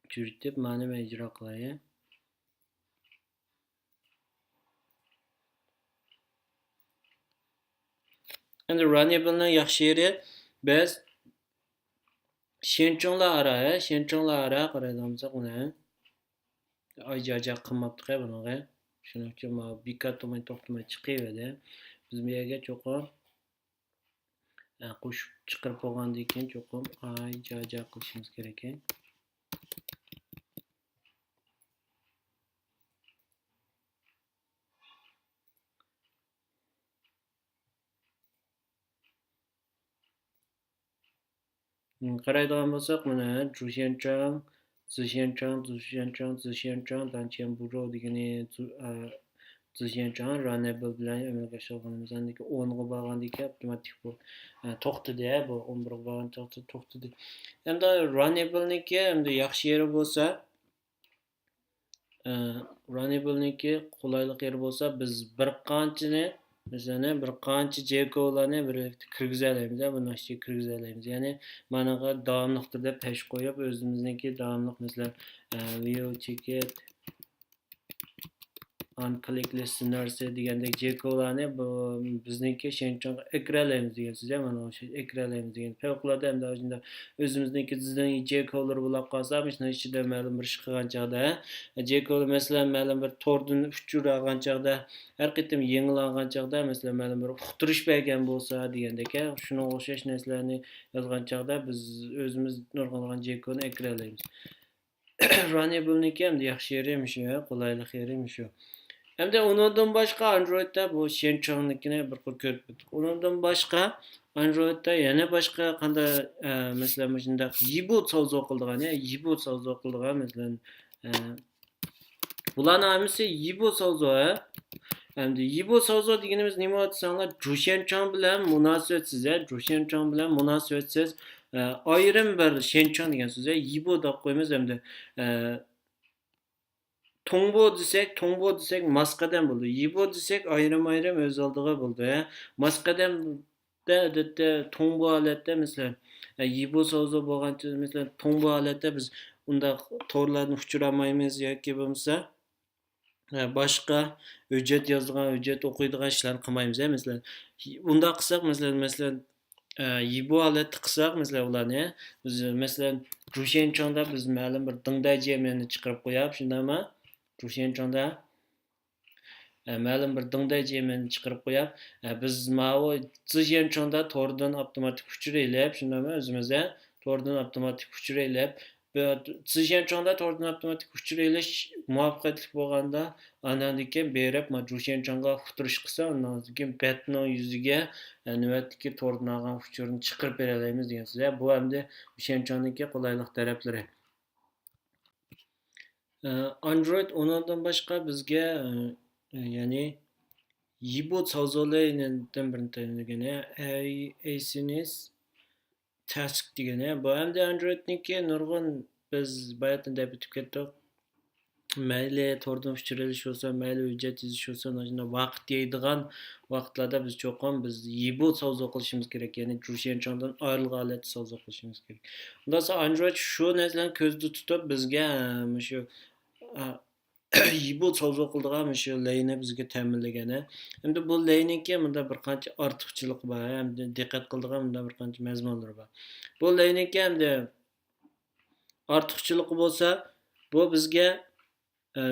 چۈشۈرۈۋېتىپ، مانا مەن ئىجرا قىلاي. ئەمدى رانىيەبىلنىڭ ياخشى يېرى، بىز شيەنچۇڭلار ئارا، ھە، شيەنچۇڭلار ئارا قارايدىغان بولساق، مانا، ئاي جاجا قىلماپتىق بۇنىڭغا. شۇنىڭ ئۈچۈن مانا بىكار تۇرماي، توختىماي چىقىۋەردى. بىز بۇ يەرگە چوقۇم، ئە، قوشۇپ چىقىرىپ بولغاندىن كېيىن چوقۇم ئاي جاجا قىلىشىمىز كېرەك. قارايدىغان بولساق، مانا، جۇشيەنچاڭ، زىشيەنچاڭ، زىشيەنچاڭ، زىشيەنچاڭ، دانچيەن بۇرو دېگىنى، زۇ-، ئە، زىشيەنچاڭ رانەبىل بىلەن ئەمەلگە ئاشۇرغىنىمىز. ئاندىن كېيىن ئونغا بارغاندىن كېيىن ئاپتوماتىك بۇ، ئە، توختىدى، بۇ ئون بىرغا بارغان توختىدى، توختىدى. ئەمدى رانەبىلنىڭكى ئەمدى ياخشى يېرى بولسا، ئە، رانەبىلنىڭكى قولايلىق يېرى بولسا، بىز بىر قانچىنى، مەسىلەن، بىر قانچە جېكولارنى بىرلىكتە كىرگۈزەلەيمىز، بۇنىڭ ئىچىگە كىرگۈزەلەيمىز. يەنى، مانىڭغا داۋاملىق تۈردە پەش قويۇپ، ئۆزىمىزنىڭكى داۋاملىق، مەسىلەن، ئە، view ticket، on click listeners دېگەندەك جېكولارنى بۇ، بىزنىڭكى شيەنچۇڭغا ئەكىرەلەيمىز دېگەن سۆز، مانا ئوخشاش ئەكىرەلەيمىز دېگەن. پەۋقۇلئاددە ئەمدى شۇنداق ئۆزىمىزنىڭكى زىدىڭ جېكولىرى بولاپ قالسا، مۇشۇنىڭ ئىچىدە مەلۇم بىر ئىش قىلغان چاغدا، ھە، جېكولار، مەسىلەن، مەلۇم بىر توردىن ئۇچۇر ئالغان چاغدا، ھەر قېتىم يېڭىلانغان چاغدا، مەسىلەن، مەلۇم بىر ئۇقتۇرۇش بەرگەن بولسا دېگەندەك، ھە، شۇنىڭغا ئوخشاش نەرسىلەرنى يازغان چاغدا بىز ئۆزىمىز نۇرغۇنلىغان جېكولارنى ئەكىرەلەيمىز. رانەبىلنىڭكى ئەمدى ياخشى يېرى مۇشۇ، قولايلىق يېرى مۇشۇ. ئەمدى ئۇنىڭدىن باشقا ئاندرويدتا بۇ شيەنچۇڭنىڭكىنى بىر قۇر كۆرۈپ ئۆتتۇق. ئۇنىڭدىن باشقا ئاندرويدتا يەنە باشقا قانداق، ئە، مەسىلەن، مۇشۇنداق يىبو ساۋزو قىلىدىغان، يە، يىبو ساۋزو قىلىدىغان، مەسىلەن، ئە، بۇلارنىڭ ھەممىسى يىبو ساۋزو، ھە؟ ئەمدى يىبو ساۋزو دېگىنىمىز نېمە دېسەڭلار، جۇشيەنچاڭ بىلەن مۇناسىۋەتسىز، ھە؟ جۇشيەنچاڭ بىلەن مۇناسىۋەتسىز، ئە، ئايرىم بىر شيەنچاڭ دېگەن سۆز، ھە؟ يىبو دەپ قويىمىز ئەمدى. ئە، توڭبو دېسەك، توڭبو دېسەك ماس قەدەم بولىدۇ. يىبو دېسەك ئايرىم-ئايرىم ئۆز ئالدىغا بولىدۇ، ھە؟ ماس قەدەمدە ئادەتتە توڭبو ھالەتتە، مەسىلەن، ئە، يىبو ساۋزو بولغانچە، مەسىلەن، توڭبو ھالەتتە بىز ئۇنداق تورلاردىن ئۇچرىمايمىز ياكى بولمىسا، ئە، باشقا ھۆججەت يازىدىغان، ھۆججەت ئوقۇيدىغان ئىشلارنى قىلمايمىز، ھە، مەسىلەن. ئۇنداق قىلساق، مەسىلەن، مەسىلەن، ئە، يىبو ھالەتتە قىلساق، مەسىلەن، ئۇلارنى، بىز، مەسىلەن، جۇشيەنچاڭدا بىز مەلۇم بىر دىڭدەي جيەنمېننى چىقىرىپ قويۇپ، شۇنداقمۇ؟ جۇشيەنچاڭدا، ئە، مەلۇم بىر دىڭدەي جيەنمېننى چىقىرىپ قويۇپ، ئە، بىز ماۋۇ زىشيەنچاڭدا توردىن ئاپتوماتىك ئۇچۇر ئېلىپ، شۇنداقمۇ؟ ئۆزىمىز، ئە، توردىن ئاپتوماتىك ئۇچۇر ئېلىپ، بىر، زىشيەنچاڭدا توردىن ئاپتوماتىك ئۇچۇر ئېلىش مۇۋەپپەقىيەتلىك بولغاندا، ئاندىن كېيىن بېرىپ، ما، جۇشيەنچاڭغا ئۇقتۇرۇش قىلسا، ئاندىن كېيىن بەتنىڭ يۈزىگە، ئە، نۆۋەتتىكى توردىن ئالغان ئۇچۇرنى چىقىرىپ بېرەلەيمىز دېگەن سۆز. بۇ ئەمدى جۇشيەنچاڭنىڭكى قولايلىق تەرەپلىرى. ئە، ئاندرويد ئۇنىڭدىن باشقا بىزگە، ئە، يەنى يىبو چاۋزولېينىڭدىن بىرنى تەيىنلىگەن، ئەي-، ئەيسىنىس تاسك دېگىنى. بۇ ئەمدى ئاندرويدنىڭكى نۇرغۇن، بىز باياتىن دەپ ئۆتۈپ كەتتۇق. مەيلى توردىن ئۇچۇر ئېلىش بولسا، مەيلى ھۆججەت يېزىش بولسا، مانا شۇنداق ۋاقىت يەيدىغان ۋاقىتلاردا بىز چوقۇم بىز يىبو ساۋزو قىلىشىمىز كېرەك، يەنى جۇشيەنچاڭدىن ئايرىلغان ھالەتتە ساۋزو قىلىشىمىز كېرەك. ئۇنداق بولسا ئاندرويد شۇ نەرسىلەرنى كۆزدە تۇتۇپ بىزگە، ھە، مۇشۇ، ھە، يىبو ساۋزو قىلىدىغان مۇشۇ لەينى بىزگە تەمىنلىگەن، ھە. ئەمدى بۇ لەينىڭكى مۇنداق بىر قانچە ئارتۇقچىلىقى بار، ھە، ئەمدى دىققەت قىلىدىغان مۇنداق بىر قانچە مەزمۇنلىرى بار. بۇ لەينىڭكى ئەمدى ئارتۇقچىلىقى بولسا، بۇ بىزگە، ئە،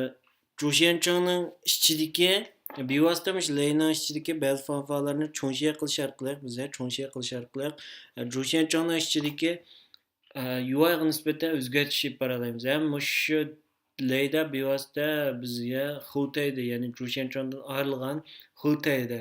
جۇشيەنچاڭنىڭ ئىچىدىكى، بىۋاسىتە مۇشۇ لەينىڭ ئىچىدىكى بەزى فانفالارنى چوڭشيە قىلىش ئارقىلىق، بىز، ھە، چوڭشيە قىلىش ئارقىلىق، ئە، جۇشيەنچاڭنىڭ ئىچىدىكى، ئە، يۇۋايغا نىسبەتەن ئۆزگەرتىش ئېلىپ بارالايمىز. ھەم مۇشۇ لەيدە بىۋاسىتە بىزگە خۇتەيدە، يەنى جۇشيەنچاڭدىن ئايرىلغان خۇتەيدە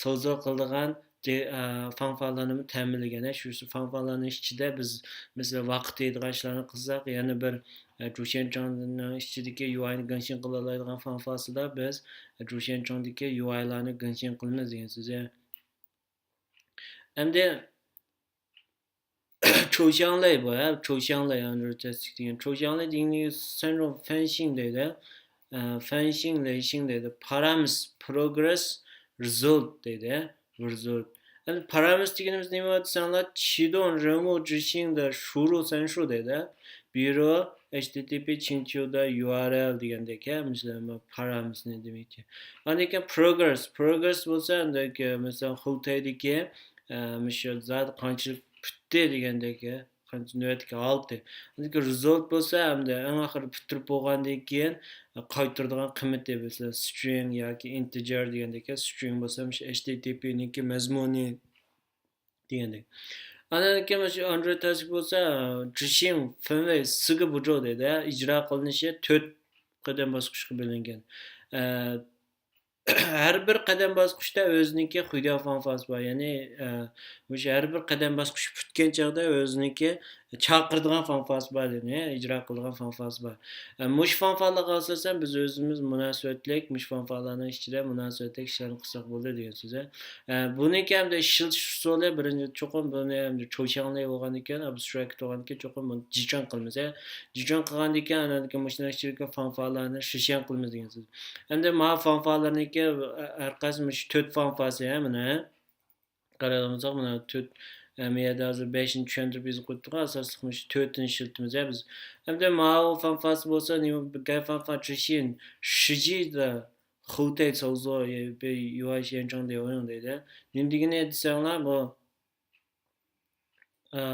سوزۇ قىلىدىغان جې-، ئا، فاڭفالارنىمۇ تەمىنلىگەن. شۇ فاڭفالارنىڭ ئىچىدە بىز، مەسىلەن، ۋاقىت دەيدىغان ئىشلارنى قىلساق، يەنە بىر، ئە، جۇشيەنچاڭنىڭ ئىچىدىكى يۇئاينى گېڭشىڭ قىلالايدىغان فاڭفاسىدا بىز، ئە، جۇشيەنچاڭدىكى يۇئايلارنى گېڭشىڭ قىلىمىز دېگەن سۆز. ئەمدى چوشياڭلەي بۇ، ھە، چوشياڭلەي ئاندرو تەستىك دېگەن. چوشياڭلەي دېگىنى سەنرۇ فەنشىڭ دەيدۇ. ئە، فەنشىڭ، لەيشىڭ دەيدۇ. پارامىس، پروگرېس، رېزۇلت دەيدۇ، ھە، رېزۇلت. ئەمدى پارامىس دېگىنىمىز نېمە دېسەڭلار، چىدۇن، رېمۇ، جىشىڭ دە، شۇرۇ، سەنشۇ دەيدۇ. بيۇرو، ئەيچ تى تى پى، چىڭچيۇ دە، يۇ ئار ئېل دېگەندەك، ھە، مىسالەن، پارامىسنى دېمەكچى. ئاندىن كېيىن پروگرېس. پروگرېس بولسا، ئەمدى، مىسالەن، خۇلتەيدىكى، ئە، مۇشۇ زادى قانچىلىك پۈتتى دېگەندەك، قانچە نۆۋەتتىكى ھالىتى. ئاندىن كېيىن رېزۇلت بولسا، ئەمدى ئەڭ ئاخىرى پۈتتۈرۈپ بولغاندىن كېيىن، ئە، قايتۇرىدىغان قىممىتى، مىسالەن، سترىڭ ياكى ئىنتېجېر دېگەندەك، سترىڭ بولسا، مۇشۇ ئەيچ تى تى پى نىڭكى مەزمۇنى دېگەندەك. ئاندىن كېيىن مۇشۇ ئاندرو تەستىك بولسا، جىشىڭ، فېنۋېي، سىگې بۇجۇ دەيدۇ. ئىجرا قىلىنىشى تۆت قەدەم باسقۇچقا بۆلۈنگەن. ئە، ھەر بىر قەدەم باسقۇچتا ئۆزىنىڭكى خۇيدياۋ فاڭفاسى بار. يەنى، ئە، مۇشۇ ھەر بىر قەدەم باسقۇچ پۈتكەن چاغدا ئۆزىنىڭكى چاقىرىدىغان فاڭفاسى بار، يەنى ئىجرا قىلىدىغان فاڭفاسى بار. ئە، مۇشۇ فاڭفالارغا ئاساسەن بىز ئۆزىمىز مۇناسىۋەتلىك، مۇشۇ فاڭفالارنىڭ ئىچىدە مۇناسىۋەتلىك ئىشلارنى قىلساق بولىدۇ دېگەن سۆز. ئە، بۇنىڭكى ئەمدى ئىشلىتىش ئۇسۇلى بىرىنچى چوقۇم بۇنى ئەمدى چوشياڭلەي بولغاندىكىن، ئابستراكت بولغاندىكىن چوقۇم بۇنى جىچاڭ قىلىمىز. جىچاڭ قىلغاندىكىن ئاندىن كېيىن مۇشۇنىڭ ئىچىدىكى فاڭفالارنى شىشياڭ قىلىمىز دېگەن سۆز. ئەمدى ماۋۇ فاڭفالارنىڭكى ھەر قايسى مۇشۇ تۆت فاڭفاسى، ھە، مانا. قاراپ بولساق، مانا تۆت، ئە، مەيەردە ھازىر بەشىنى چۈشەندۈرۈپ يېزىپ قويۇپتۇق، ئاساسلىق مۇشۇ تۆتىنى ئىشلىتىمىز، ھە، بىز. ئەمدى ماۋۇ فاڭفاسى بولسا، نېمە، گەي فاڭفا چۈشىن، شىجىدا، خۇتەي ساۋزو، يۇ ئاي شيەنچاڭ دەيدۇ. نېمە دېگىنى دېسەڭلار، بۇ، ئە،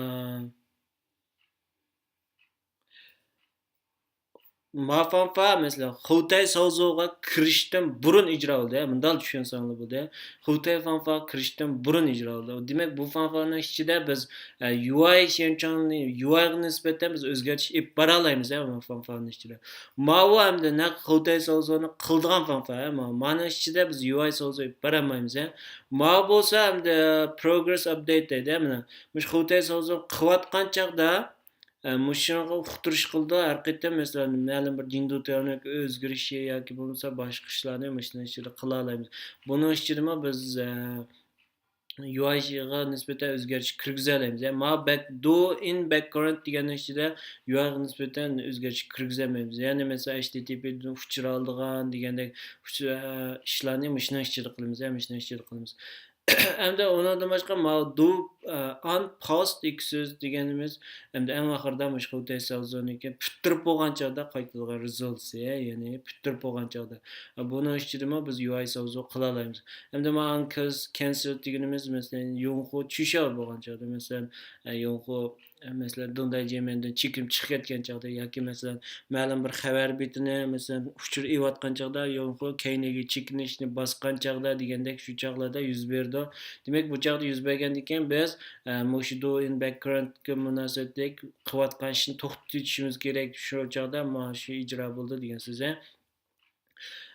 ما فاڭفا، مەسىلەن، خۇتەي ساۋزۇغا كىرىشتىن بۇرۇن ئىجرا بولدى. مۇنداق چۈشەنسەڭلار بولدى. خۇتەي فاڭفا كىرىشتىن بۇرۇن ئىجرا بولدى. دېمەك، بۇ فاڭفانىڭ ئىچىدە بىز، ئە، يۇ ئاي شيەنچاڭنى، يۇ ئايغا نىسبەتەن بىز ئۆزگەرتىش ئېلىپ بارالايمىز، ھە، بۇ فاڭفانىڭ ئىچىدە. ماۋۇ ئەمدى نەق خۇتەي ساۋزۇنى قىلىدىغان فاڭفا، ھە، ما-، مانىڭ ئىچىدە بىز يۇ ئاي ساۋزۇ ئېلىپ بارالمايمىز، ھە. ماۋۇ بولسا ئەمدى پروگرېس ئاپدېيت دەيدۇ، ھە، مانا. مۇشۇ خۇتەي ساۋزۇ قىلىۋاتقان چاغدا، ئە، مۇشۇنىڭغا ئۇقتۇرۇش قىلىدۇ. ھەر قېتىم، مەسىلەن، مەلۇم بىر دىڭدۇ تياۋنىڭ ئۆزگىرىشى ياكى بولمىسا باشقا ئىشلارنى مۇشۇنىڭ ئىچىدە قىلالايمىز. بۇنىڭ ئىچىدىمۇ بىز، ئە، يۇ ئايغا نىسبەتەن ئۆزگەرتىش كىرگۈزەلەيمىز. يەنى ما بەك، دو ئىن بەكگراۋند دېگەننىڭ ئىچىدە يۇ ئايغا نىسبەتەن ئۆزگەرتىش كىرگۈزەلمەيمىز. يەنى، مەسىلەن، ئەيچ تى تى پى دىن ئۇچۇر ئالىدىغان دېگەندەك ئۇچۇر، ئە، ئىشلارنى مۇشۇنىڭ ئىچىدە قىلىمىز، ھە، مۇشۇنىڭ ئىچىدە قىلىمىز. ئەمدى ئۇنىڭدىن باشقا ماۋۇ دو، ئە، ئان پاست ئىككى سۆز دېگىنىمىز، ئەمدى ئەڭ ئاخىرىدا مۇشۇ خۇتەي ساۋزۇنىڭكى پۈتتۈرۈپ بولغان چاغدا قايتىدىغان رېزۇلتسى، يەنى پۈتتۈرۈپ بولغان چاغدا. بۇنىڭ ئىچىدىمۇ بىز يۇ ئاي ساۋزۇ قىلالايمىز. ئەمدى ماڭا كەنسىل دېگىنىمىز، مەسىلەن، يۇڭخۇ چۈشياۋ بولغان چاغدا، مەسىلەن، ئە، يۇڭخۇ، ئە، مەسىلەن، دېڭدەي جيەنمەندىن چېكىنىپ چىقىپ كەتكەن چاغدا ياكى، مەسىلەن، مەلۇم بىر خەۋەر بېتىنى، مەسىلەن، ئۇچۇر ئېلىۋاتقان چاغدا، يۇڭخۇ كەينىگە چېكىنىشنى باسقان چاغدا دېگەندەك شۇ چاغلاردا يۈز بېرىدۇ. دېمەك، بۇ چاغدا يۈز بەرگەندىن كېيىن بىز، ئە، مۇشۇ دو ئىن بەكگراۋندقا مۇناسىۋەتلىك قىلىۋاتقان ئىشنى توختىتىۋېتىشىمىز كېرەك. شۇ چاغدا مانا شۇ ئىجرا بولىدۇ دېگەن سۆز، ھە.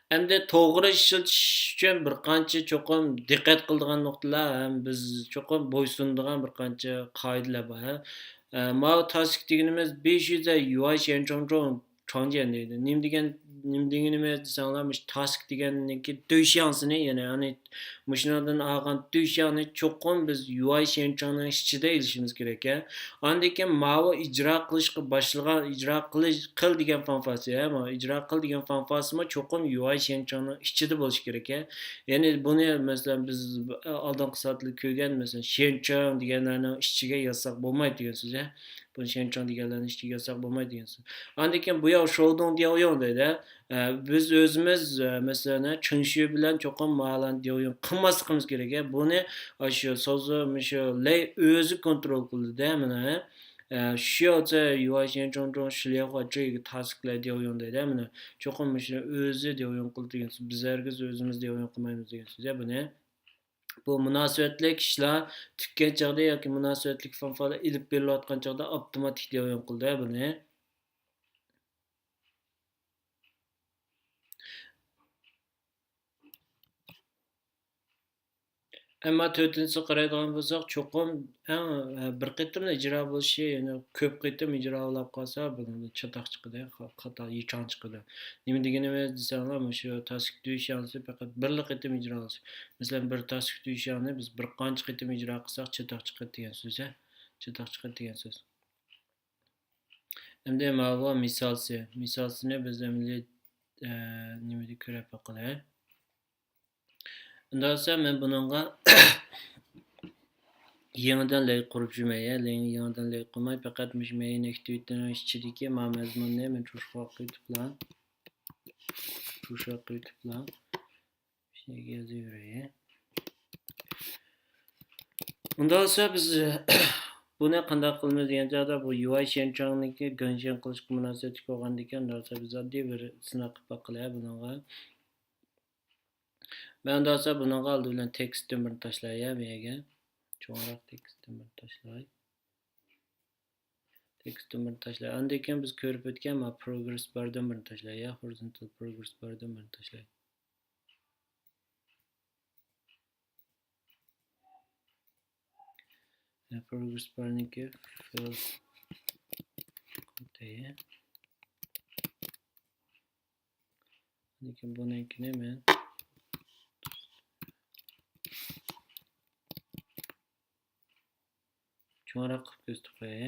ئەمدى توغرا ئىشلىتىش ئۈچۈن بىر قانچە چوقۇم دىققەت قىلىدىغان نۇقتىلار ھەم بىز چوقۇم بويسۇنىدىغان بىر قانچە قائىدىلەر بار، ھە. ئە، ماۋۇ تاسك دېگىنىمىز بىش يۈز يۈەن شيەنچاڭجۇڭ چاڭجيەن دەيدۇ. نېمە دېگەن، نېمە دېگىنىمىز دېسەڭلار، مۇشۇ تاسك دېگەننىڭكى دۆشياڭسىنى، يەنى، يەنى مۇشۇنىڭدىن ئالغان دۆشياڭنى چوقۇم بىز يۇەن شيەنچاڭنىڭ ئىچىدە ئېلىشىمىز كېرەك، ھە. ئاندىن كېيىن ماۋۇ ئىجرا قىلىشقا باشلىغان، ئىجرا قىلىش، قىل دېگەن فاڭفاسى، ھە، ماۋۇ ئىجرا قىل دېگەن فاڭفاسىمۇ چوقۇم يۇەن شيەنچاڭنىڭ ئىچىدە بولۇشى كېرەك، ھە. يەنى بۇنى، مەسىلەن، بىز ئالدىنقى سائەتتە كۆرگەن، مەسىلەن، شيەنچاڭ دېگەنلەرنىڭ ئىچىگە يازساق بولمايدۇ دېگەن سۆز، ھە. بۇنى شيەنچاڭ دېگەنلەرنىڭ ئىچىگە يازساق بولمايدۇ دېگەن سۆز. ئاندىن كېيىن بۇ ياۋ شوۋدۇڭ دياۋيۇڭ دەيدۇ. ئە، بىز ئۆزىمىز، ئە، مەسىلەن، چېڭشۈ بىلەن چوقۇم مالان دياۋيۇڭ قىلماسلىقىمىز كېرەك. بۇنى، ئاشۇ سوزۇ، مۇشۇ لەي ئۆزى كونترول قىلىدۇ، مانا. ئە، شياۋ زې يۇەن شيەنچاڭجۇڭ شليەخۇا جېيگې تاسكلەر دياۋيۇڭ دەيدۇ، مانا. چوقۇم مۇشۇنى ئۆزى دياۋيۇڭ قىلىدۇ دېگەن سۆز. بىز ھەرگىز ئۆزىمىز دياۋيۇڭ قىلمايمىز دېگەن سۆز، ھە، بۇنى. بۇ مۇناسىۋەتلىك ئىشلار پۈتكەن چاغدا ياكى مۇناسىۋەتلىك فاڭفالار ئېلىپ بېرىلىۋاتقان چاغدا ئاپتوماتىك دياۋيۇڭ قىلىدۇ، ھە، بۇنى. ئەمما تۆتىنچىسىگە قارايدىغان بولساق، چوقۇم ئەڭ، ئە، بىر قېتىملا ئىجرا بولۇشى، يەنى كۆپ قېتىم ئىجرا بولاپ قالسا، بۇنىڭدىن چاتاق چىقىدۇ، خا-، خاتا، يىچاڭ چىقىدۇ. نېمە دېگىنىمىز دېسەڭلار، مۇشۇ تاسك دۈيشياڭسى پەقەت بىرلا قېتىم ئىجرا قىلسا. مەسىلەن، بىر تاسك دۈيشياڭنى بىز بىر قانچە قېتىم ئىجرا قىلساق، چاتاق چىقىدۇ دېگەن سۆز، ھە؟ چاتاق چىقىدۇ دېگەن سۆز. ئەمدى ماۋۇ مىسالسى. مىسالسىنى بىز ئەمدى، ئە، نېمىدە كۆرۈپ باقىلى. ئۇنداق بولسا مەن بۇنىڭغا يېڭىدىن لەي قۇرۇپ جۈمەيە، لەي-، يېڭىدىن لەي قۇرماي، پەقەت مۇشۇ مەيىن ئەكتىۋىتىنىڭ ئىچىدىكى ما مەزمۇننى مەن توشۇپ قويۇپلا، توشۇپ قويۇپلا، شۇنى يېزىۋېرەي. ئۇنداق بولسا بىز بۇنى قانداق قىلىمىز دېگەن چاغدا، بۇ يۇۋاي شيەنچاڭنىڭكى گېنشيەن قىلىشقا مۇناسىۋەتلىك بولغاندىكىن، ئۇنداق بولسا بىز ئاددىي بىر سىناق قىلىپ باقىلى بۇنىڭغا. مەن ئۇنداق بولسا بۇنىڭغا ئالدى بىلەن تېكىستتىن بىرنى تاشلاي، يا، بۇ يەرگە. چوڭراق تېكىستتىن بىرنى تاشلاي. تېكىستتىن بىرنى تاشلاي. ئاندىن كېيىن بىز كۆرۈپ ئۆتكەن ما پروگرېس باردىن بىرنى تاشلاي، يا، خورىزونتال پروگرېس باردىن بىرنى تاشلاي. يا، پروگرېس بارنىڭكى فىل قىلدى. لېكىن بۇنىڭكىنى مەن چوڭراق قىلىپ كۆرسىتىپ قوياي.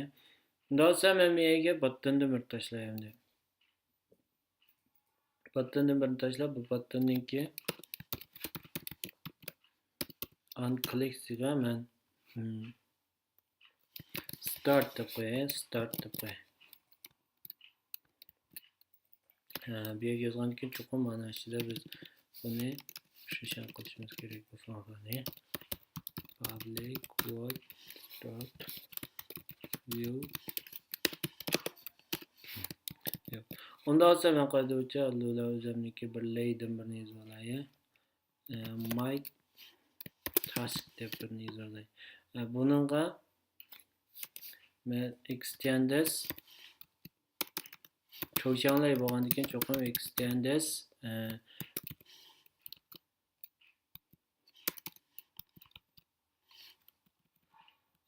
ئۇنداق بولسا مەن بۇ يەرگە باتتىندىن بىر تاشلاي ئەمدى. باتتىندىن بىرنى تاشلاپ، بۇ باتتىندىن كېيىن ئان كلىكسىگە مەن، ھىم، ستارت دەپ قوياي، ستارت دەپ قوياي. ھە، بۇ يەرگە يازغاندىن كېيىن چوقۇم مانا ئىچىدە بىز بۇنى ئوخشاش قىلىشىمىز كېرەك بۇ فانفارنى. Public void start view. ئۇنداق بولسا مەن قايتا بويىچە لۇلا ئۆزۈمنىڭكى بىر لەيدىن بىرنى يېزىۋالاي. ئە، ماي تاسك دەپ بىرنى يېزىۋالاي. ئە، بۇنىڭغا مەن ئېكستېندېس چوشياڭلەي بولغاندىكىن چوقۇم ئېكستېندېس، ئە،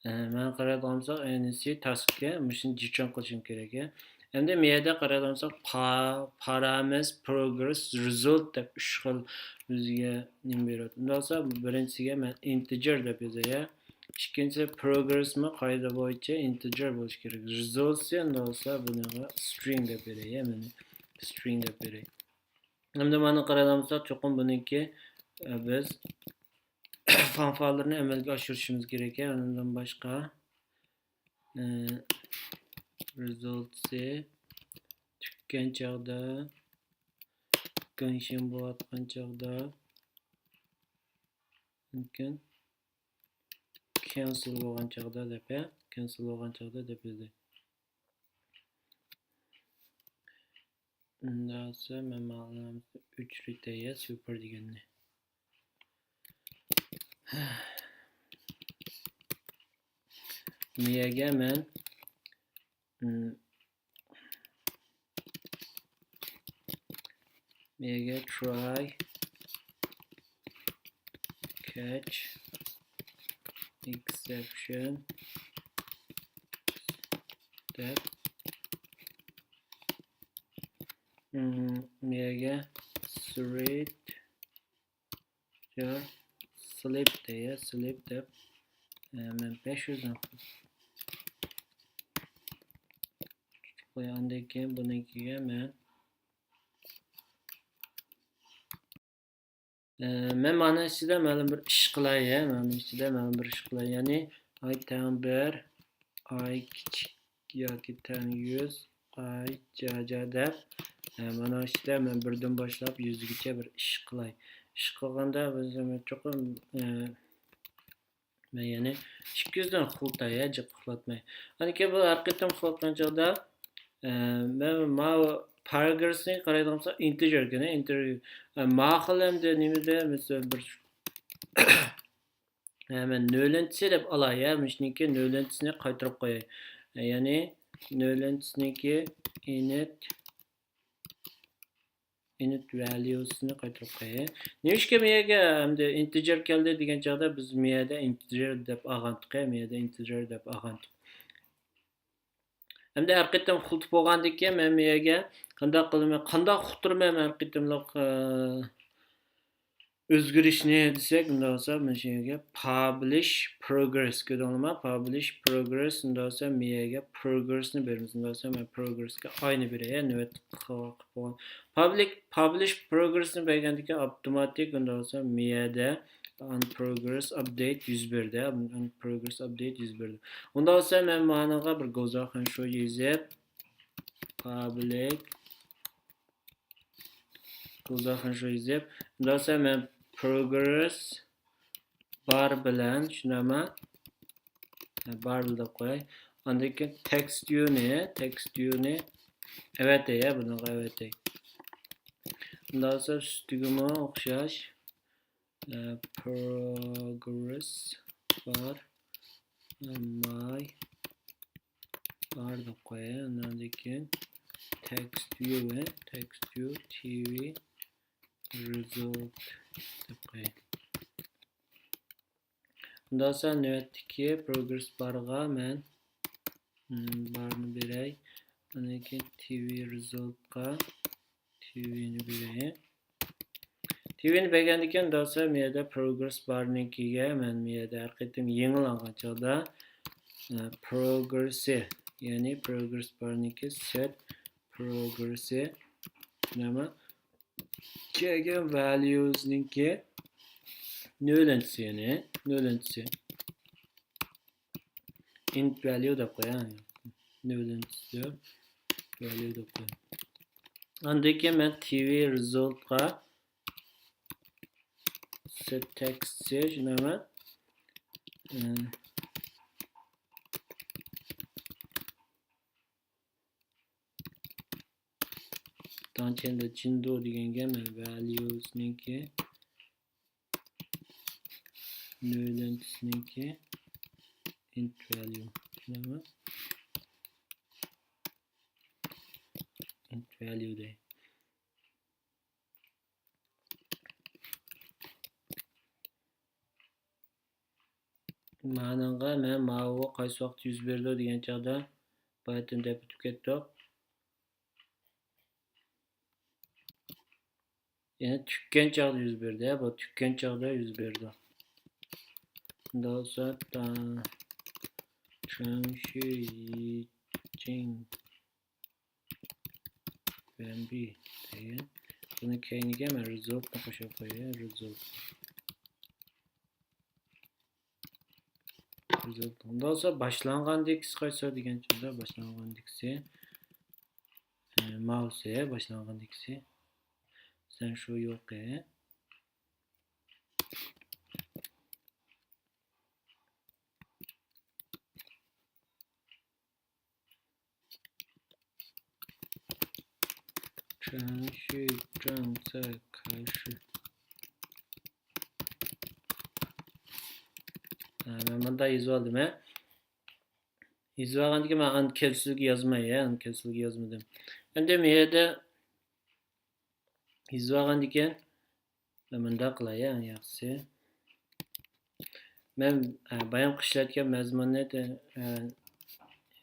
ئە، مەن قارايدىغان بولساق، ئەنىسى تاسككە مۇشۇنى جىچىڭ قىلىشىم كېرەك، يا. ئەمدى مۇ يەردە قارايدىغان بولساق، پا-، پارامېس پروگرېس رېزۇلت دەپ ئۈچ خىل بىزگە نېمە بېرىدۇ. ئۇنداق بولسا، بىرىنچىسىگە مەن ئىنتېجېر دەپ يازاي، يا. ئىككىنچىسى، پروگرېسمۇ قائىدە بويىچە ئىنتېجېر بولۇشى كېرەك. رېزۇلتسى ئۇنداق بولسا، بۇنىڭغا سترىڭ دەپ بېرەي، يا، مانا سترىڭ دەپ بېرەي. ئەمدى مانا قارايدىغان بولساق، چوقۇم بۇنىڭكى، ئە، بىز فانفارلىرىنى ئەمەلگە ئاشۇرۇشىمىز كېرەك. ئۇنىڭدىن باشقا، ئە، رېزۇلتسى تۈگىگەن چاغدا، گېنشيەن بولۇۋاتقان چاغدا، مۇمكىن كەنسېل بولغان چاغدا دەپ، ھە؟ كەنسېل بولغان چاغدا دەپ يازدى. ئۇنداق بولسا مەن مانا ئۈچ رېتەي، يا، سۈپەر دېگەننى. بۇ يەرگە مەن، ئىم، بۇ يەرگە تراي كەچ ئېكسېپشن دەپ، ئىم، بۇ يەرگە سرىت يا، سلىپ دەي، يا، سلىپ دەپ، ئە، مەن بەش يۈزنى قوياي. ئاندىن كېيىن بۇنىڭكىگە مەن، ئە، مەن مانا ئىچىدە مەلۇم بىر ئىش قىلاي، ھە، مانا ئىچىدە مەلۇم بىر ئىش قىلاي. يەنى ئاي تەڭ بىر، ئاي كىچىك ياكى تەڭ يۈز، ئاي جاجا دەپ، ئە، مانا ئىچىدە مەن بىردىن باشلاپ يۈزگىچە بىر ئىش قىلاي. ئىش قىلغاندا بىز چوقۇم، ئە، مەن يەنە ئىككى يۈزدىن خۇلتاي، ھە، جىق ئۇخلاتماي. ئاندىن كېيىن بۇ ھەر قېتىم ئۇخلاتقان چاغدا، ئە، مەن ماۋۇ پروگرېسنى قارايدىغان بولسام ئىنتېجېر ئىكەن، ئىنتېجېر. ئە، ما خىل ئەمدى نېمىدە، مەسىلەن، بىر ھە، مەن نۆلىنچىسى دەپ ئالاي، ھە، مۇشۇنىڭكى نۆلىنچىسىنى قايتۇرۇپ قوياي. يەنى نۆلىنچىسىنىڭكى ئىنىت Init values نى قايتۇرۇپ قوياي. نېمىشقا مېيەگە ئەمدى integer كەلدى دېگەن چاغدا بىز مېيەدە integer دەپ ئالغانتۇق، مېيەدە integer دەپ ئالغانتۇق. ئەمدى ھەر قېتىم خىلىتى بولغاندىن كېيىن مەن مېيەگە قانداق قىلىمەن، قانداق ئۇقتۇرىمەن ھەر قېتىملىق، ئە، ئۆزگىرىشنى دېسەك، ئۇنداق بولسا مانا شۇ يەرگە publish progress، كۆردۈڭلارمۇ؟ Publish progress، ئۇنداق بولسا مېيەگە progress نى بېرىمىز. ئۇنداق بولسا مەن progress كە ئاينى بېرەي، نۆۋەتتە قىلىپ بولغان. Public، publish progress نى بەرگەندىن كېيىن ئاپتوماتىك ئۇنداق بولسا مېيەدە on progress update يۈز بەردى. On progress update يۈز بەردى. ئۇنداق بولسا مەن مانىڭغا بىر گوزاخەن شۇ يېزىپ، public گوزاخەن شۇ يېزىپ، ئۇنداق بولسا مەن progress bar بىلەن، شۇنداقمۇ؟ ھە، bar دەپ قوياي. ئاندىن كېيىن text view نى، text view نى ئەۋەتەي، ھە، بۇنىڭغا ئەۋەتەي. ئۇنداق بولسا ئۈستىگىمۇ ئوخشاش، ئە، progress bar، ئە، my bar دەپ قوياي. ئاندىن كېيىن text view، text view T V result دەپ قوياي. ئۇنداق بولسا نۆۋەتتىكى progress bar غا مەن، م، bar نى بېرەي. ئاندىن كېيىن T V result قا T V نى بېرەي. T V نى بەرگەندىن كېيىن، ئۇنداق بولسا مۇ يەردە progress bar نىڭكىگە مەن مۇ يەردە ھەر قېتىم يېڭىلانغان چاغدا، ئە، progress ى، يەنى progress bar نىڭكى set progress ى، نېمە؟ كەلگەن values نىڭكى نۆلىنچىسى، يەنى نۆلىنچىسى. Int value دەپ قوياي. نۆلىنچىسى value دەپ قوياي. ئاندىن كېيىن مەن T V result قا set text سى شۇنداقمۇ؟ ئە، تاڭچەندە جىندو دېگەنگە مەن values نىڭكى نۆلىنچىسىنىڭكى int value. شۇنداقمۇ؟ Int value دەي. مانىڭغا مەن ماۋۇ قايسى ۋاقىت يۈز بېرىدۇ دېگەن چاغدا باياتىن دەپ ئۆتۈپ كەتتۇق. يەنى تۈگكەن چاغدا يۈز بېرىدۇ، بۇ تۈگكەن چاغدا يۈز بېرىدۇ. ئۇنداق بولسا، تا-، چۈەنشى يىچىڭ بەنبى دېگەن. بۇنى كەينىگە مەن result نى قوشۇپ قوياي، result. ئۇنداق بولسا باشلانغاندىكىسى قايسى دېگەن چاغدا باشلانغاندىكىسى، ئە، ماۋۇسى باشلانغاندىكىسى. سەن شۇ يوقى. چۈەنشى جاڭ سە كاشى. ھە، مەن مۇنداق يېزىۋالدىم، ھە. يېزىۋالغاندىكىن مەن ئاندىن كېيىن سىزگە يازماي، ھە، ئاندىن كېيىن سىزگە يازمىدىم. ئەمدى مۇ يەردە يېزىۋالغاندىكىن مەن مۇنداق قىلاي، ئەڭ ياخشىسى. مەن، ئە، بايامقى ئىشلەتكەن مەزمۇننى، ئە،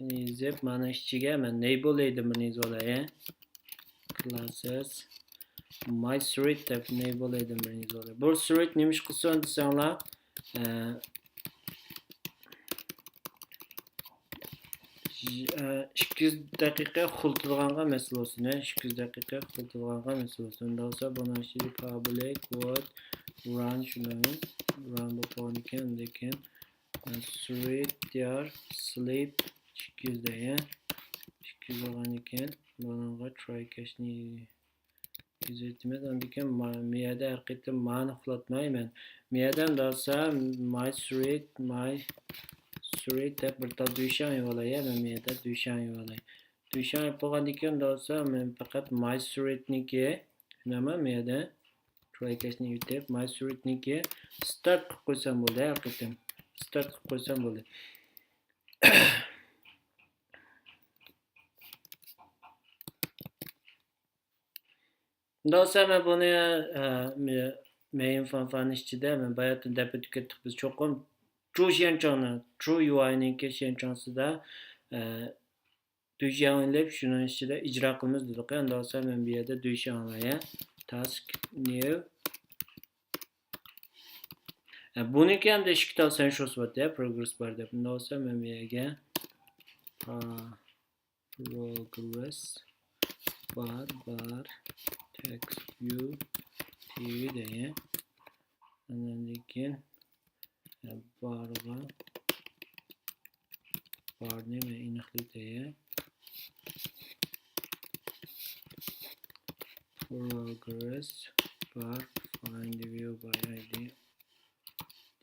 يېزىپ، مانا ئىچىگە مەن نەي بولىدىن بىرنى يېزىۋالاي. Classes my thread دەپ نەي بولىدىن بىرنى يېزىۋالاي. بۇ thread نېمە ئىش قىلسۇن دېسەڭلار، ئە، ئىككى يۈز دەقىقە خىلىتىدىغانغا مەسىلە بولسۇن، ئىككى يۈز دەقىقە خىلىتىدىغانغا مەسىلە بولسۇن. ئۇنداق بولسا بۇنىڭ ئىچىدە public void run شۇنى run بولۇپ قالغاندىكىن، ئاندىن كېيىن، ئە، thread دىيار sleep ئىككى يۈز دەيە. ئىككى يۈز بولغاندىكىن بۇنىڭغا try catch نى ئىزدىمىز. ئاندىن كېيىن ما-، مۇ يەردە ھەر قېتىم مانى ئۇخلاتماي مەن. مۇ يەردە ئۇنداق بولسا my thread، my thread دەپ بىر تال دۈيشاڭ يېۋالاي، مەن مۇ يەردە دۈيشاڭ يېۋالاي. دۈيشاڭ يېپىپ بولغاندىن كېيىن ئۇنداق بولسا مەن پەقەت my thread نىڭكى، نېمە، مۇ يەردە try catch نى ئۆتۈپ، my thread نىڭكى start قىلىپ قويسام بولدى، ھەر قېتىم start قىلىپ قويسام بولدى. ئۇنداق بولسا مەن بۇنى، ئە، مە-، مەيىن فانفاننىڭ ئىچىدە مەن باياتىن دەپ ئۆتۈپ كەتتۇق بىز چوقۇم. چۇ شيەنچاڭنى، چۇ يۇئاينىڭكى شيەنچاڭسىدا، ئە، دۈشياڭ ئېلىپ، شۇنىڭ ئىچىدە ئىجرا قىلىمىز دېدۇق. ئۇنداق بولسا مەن بۇ يەردە دۈشياڭ ئالاي. تاسك نيۇ. ئە، بۇنىڭكى ئەمدى ئىككى تال سەنشوسى بار، پروگرېس بار دەپ. ئۇنداق بولسا مەن بۇ يەرگە، ئا، پروگرېس بار، بار، تېكىست ۋىيۇ تىۋى دەي. ئاندىن كېيىن، ئە، بارغا، بارنى مەن ئېنىقلاي دەي. پروگرېس بار، فايند ۋىيۇ باي ئايدى،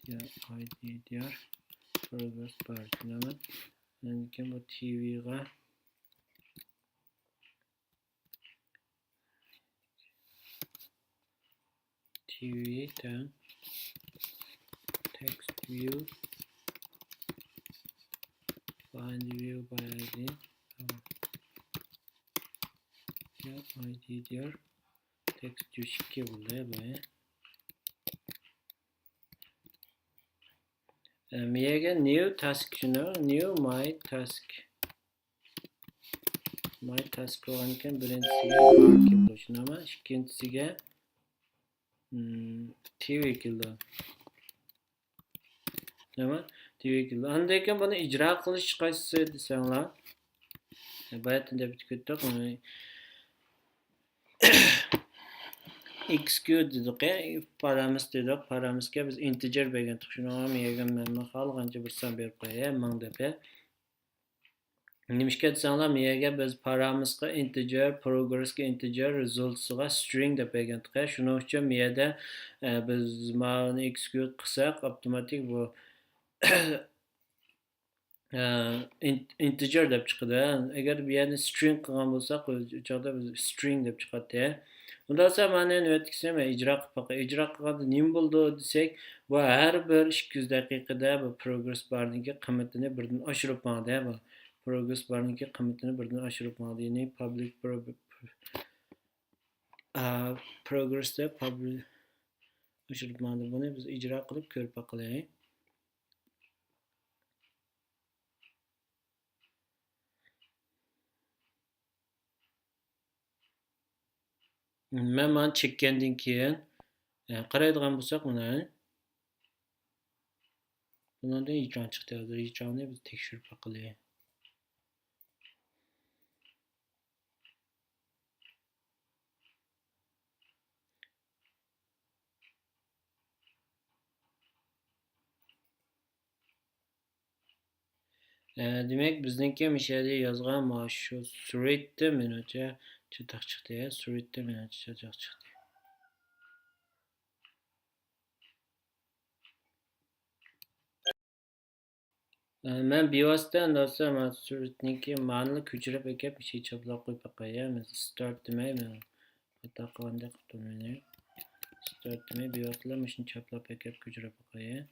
دىيار، ئايدى دىيار، پروگرېس بار دېمەن. ئاندىن كېيىن بۇ تىۋىغا تىۋى تەڭ تېكىست ۋىيۇ فايند ۋىيۇ باي ئايدى، يا ئايدى دىيار، تېكىست يۈز ئىككى بولدى بۇ. ئە، مىيەگە نيۇ تاسك شۇنى، نيۇ ماي تاسك. ماي تاسك بولغانىكەن، بىرىنچىسىگە بار كېلىدۇ، شۇنداقمۇ؟ ئىككىنچىسىگە، م، تىۋى كېلىدۇ. شۇنداقمۇ؟ تىۋى كېلىدۇ. ئاندىن كېيىن بۇنى ئىجرا قىلىش قايسىسى دېسەڭلار، باياتىن دەپ ئۆتۈپ كەتتۇق. ئېكسكيۇت دېدۇق، پارامېس دېدۇق. پارامېسكە بىز ئىنتېجېر بەرگەنتۇق. شۇنىڭغا مەن يەنە مەن خالىغانچە بىر سان بېرىپ قوياي، مىڭ دەپ. نېمىشقا دېسەڭلار، مەيەگە بىز پارامېسقا ئىنتېجېر، پروگرېسقا ئىنتېجېر، رېزۇلتىسىغا سترىڭ دەپ بەرگەنتۇق. شۇنىڭ ئۈچۈن مەيەدە، ئە، بىز ماۋۇنى ئېكسكيۇت قىلساق، ئاپتوماتىك بۇ، ئە، ئىن-، ئىنتېجېر دەپ چىقىدۇ. ئەگەر بۇ يەرنى سترىڭ قىلغان بولساق، ئۇ چاغدا بىز سترىڭ دەپ چىقاتتى. ئۇنداق بولسا مانا نۆۋەتتىكىسىنى مەن ئىجرا قىلىپ باقاي. ئىجرا قىلغاندا نېمە بولىدۇ دېسەك، بۇ ھەر بىر ئىككى يۈز دەقىقىدە بۇ پروگرېس بارنىڭكى قىممىتىنى بىردىن ئاشۇرۇپ ماڭدى. بۇ پروگرېس بارنىڭكى قىممىتىنى بىردىن ئاشۇرۇپ ماڭدى. يەنى پابلىك پرو-، ئا، پروگرېس دەپ پابلىك ئاشۇرۇپ ماڭدى. بۇنى بىز ئىجرا قىلىپ كۆرۈپ باقىلى. مەن مانا چەككەندىن كېيىن، ئە، قارايدىغان بولساق، مانا بۇنىڭدىن يىچاڭ چىقتى. ھازىر يىچاڭنى بىز تەكشۈرۈپ باقىلى. ئە، دېمەك، بىزنىڭكى مۇشۇ يەردە يازغان مانا شۇ سۈرەتتە مېنىڭچە چاتاق چىقتى، سۈرەتتە مېنىڭچە چاتاق چىقتى. ئە، مەن بىۋاسىتە ئەمدى بولسا مانا سۈرەتنىڭكى مانىلا كۆچۈرۈپ ئەكەپ مۇشۇ چاپلاپ قويۇپ باقاي. مەن ستارت دېمەي، مەن خاتا قىلغاندەك قىپتۇ مېنى. ستارت دېمەي، بىۋاسىتىلا مۇشۇنى چاپلاپ ئەكەپ كۆچۈرۈپ باقاي.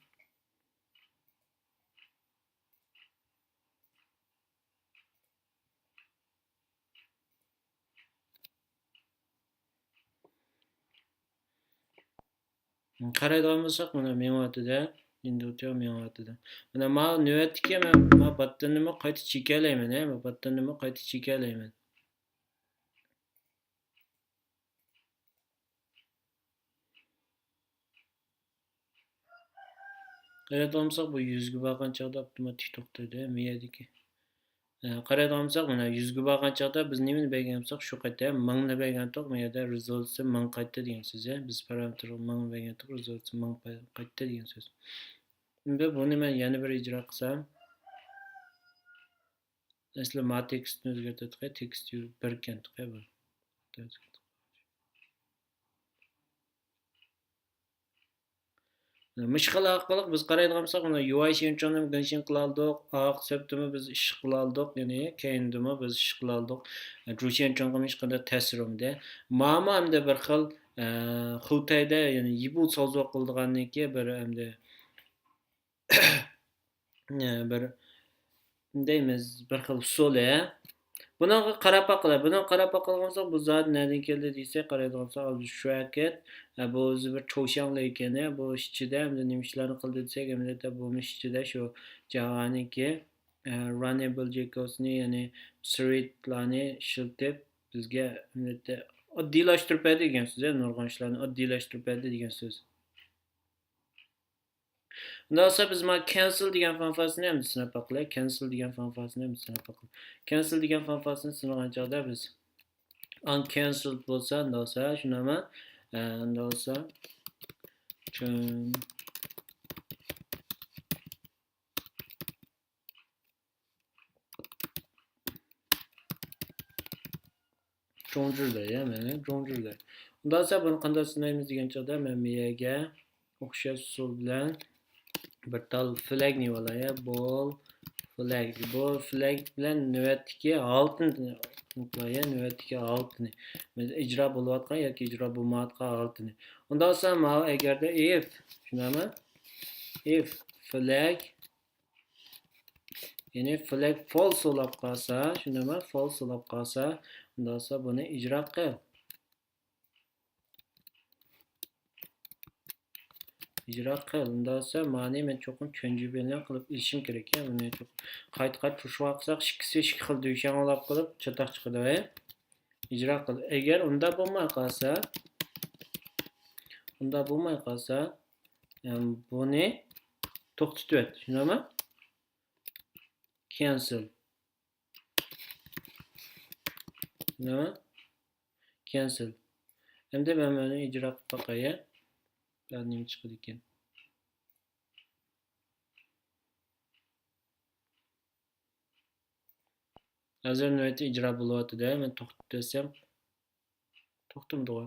قارايدىغان بولساق، مانا مېڭىۋاتىدۇ، ئىندۇكتور مېڭىۋاتىدۇ. مانا ماۋۇ نۆۋەتتىكى مەن ماۋۇ باتتىننىمۇ قايتا چېكەلەيمەن، ھە، ماۋۇ باتتىننىمۇ قايتا چېكەلەيمەن. قارايدىغان بولساق، بۇ يۈزگە بارغان چاغدا ئاپتوماتىك توختايدۇ، مىيەدىكى. ئە، قارايدىغان بولساق، مانا يۈزگە بارغان چاغدا بىز نېمىنى بەرگەن بولساق، شۇ قايتا مىڭنى بەرگەنتۇق، مۇ يەردە رېزولۇسىيە مىڭ قايتتى دېگەن سۆز. بىز پارامېتىرغا مىڭنى بەرگەنتۇق، رېزولۇسىيە مىڭ قايتتى دېگەن سۆز. ئەمدى بۇنى مەن يەنە بىر ئىجرا قىلسام، ئەسلى ما تېكىستنى ئۆزگەرتىۋاتقان، تېكىست بىركەنتۇق بۇ. مۇشۇ خىل ئارقىلىق بىز قارايدىغان بولساق، مانا يۇ ئاي شيەنچۇڭنى گېنشىن قىلالدۇق، ئاق سەپتىمۇ بىز ئىش قىلالدۇق، يەنى كەينىدىمۇ بىز ئىش قىلالدۇق. جۇ شيەنچۇڭغىمۇ ھېچقانداق تەسىرى بولمىدى. ماما ئەمدى بىر خىل، ئە، خۇتەيدە، يەنى يىبۇ ساۋزۇ قىلىدىغاننىكى بىر ئەمدى بىر دەيمىز، بىر خىل ئۇسۇلى. بۇنىڭغا قاراپ باقىلى. بۇنىڭغا قاراپ باقىدىغان بولساق، بۇ زادى نەدىن كەلدى دېسەك، قارايدىغان بولساق، ئابدۇشاكىر، ئە، بۇ ئۆزى بىر چوشياڭلى ئىكەن، ئە، بۇ ئىچىدە ئەمدى نېمە ئىشلارنى قىلدى دېسەك، ئەمدى بۇ ئىچىدە شۇ جاۋانىڭكى، ئە، راننىبل جېكوسنى، يەنى سرىتلارنى ئىشلىتىپ، بىزگە ئەمدى ئاددىيلاشتۇرۇپ بەردى دېگەن سۆز، نۇرغۇن ئىشلارنى ئاددىيلاشتۇرۇپ بەردى دېگەن سۆز. ئۇنداق بولسا بىز مانا كەنسىل دېگەن فانكسىيەسىنى ئەمدى سىناپ باقىلى. كەنسىل دېگەن فانكسىيەسىنى ئەمدى سىناپ باقىلى. كەنسىل دېگەن فانكسىيەسىنى سىنىغان چاغدا بىز ئان كەنسىل بولسا، ئۇنداق بولسا شۇنداقمۇ؟ ئە، ئۇنداق بولسا چۆن-، چوڭجۇردە، يا، مەن چوڭجۇردە. ئۇنداق بولسا بۇنى قانداق سىنايمىز دېگەن چاغدا مەن مىيەگە ئوخشاش ئۇسۇل بىلەن بىر تال فلەگنى ئالاي، بول فلەگ. بۇ فلەگ بىلەن نۆۋەتتىكى ھالىتىنى ئېنىقلاي، نۆۋەتتىكى ھالىتىنى. ئىجرا بولۇۋاتقان ياكى ئىجرا بولمايۋاتقان ھالىتىنى. ئۇنداق بولسا ماۋۇ ئەگەردە ئىف، چۈشىنەمۇ؟ ئىف فلەگ، يەنى فلەگ فالس بولاپ قالسا، چۈشىنەمۇ؟ فالس بولاپ قالسا، ئۇنداق بولسا بۇنى ئىجرا قىل. ئىجرا قىل. ئۇنداق بولسا مانى مەن چوقۇم چۆنجۈبىنى قىلىپ ئېلىشىم كېرەك يا. بۇنى چوقۇم قايتا قايتا تۇرۇشۇپ قالساق، ئىككىسى ئىككى خىل دۈشەن بولاپ قېلىپ چاتاق چىقىدۇ. ئىجرا قىل. ئەگەر ئۇنداق بولماي قالسا، ئۇنداق بولماي قالسا، ئەم، بۇنى توختىتىۋەت. چۈشىنەمۇ؟ كەنسىل. نېمە؟ كەنسىل. ئەمدى مەن مانا ئىجرا قىلىپ باقاي. نېمە چىقىدىكەن؟ ھازىر نۆۋەتتە ئىجرا بولۇۋاتىدۇ. مەن توختىتىپ بەرسەم، توختىمىدىغۇ.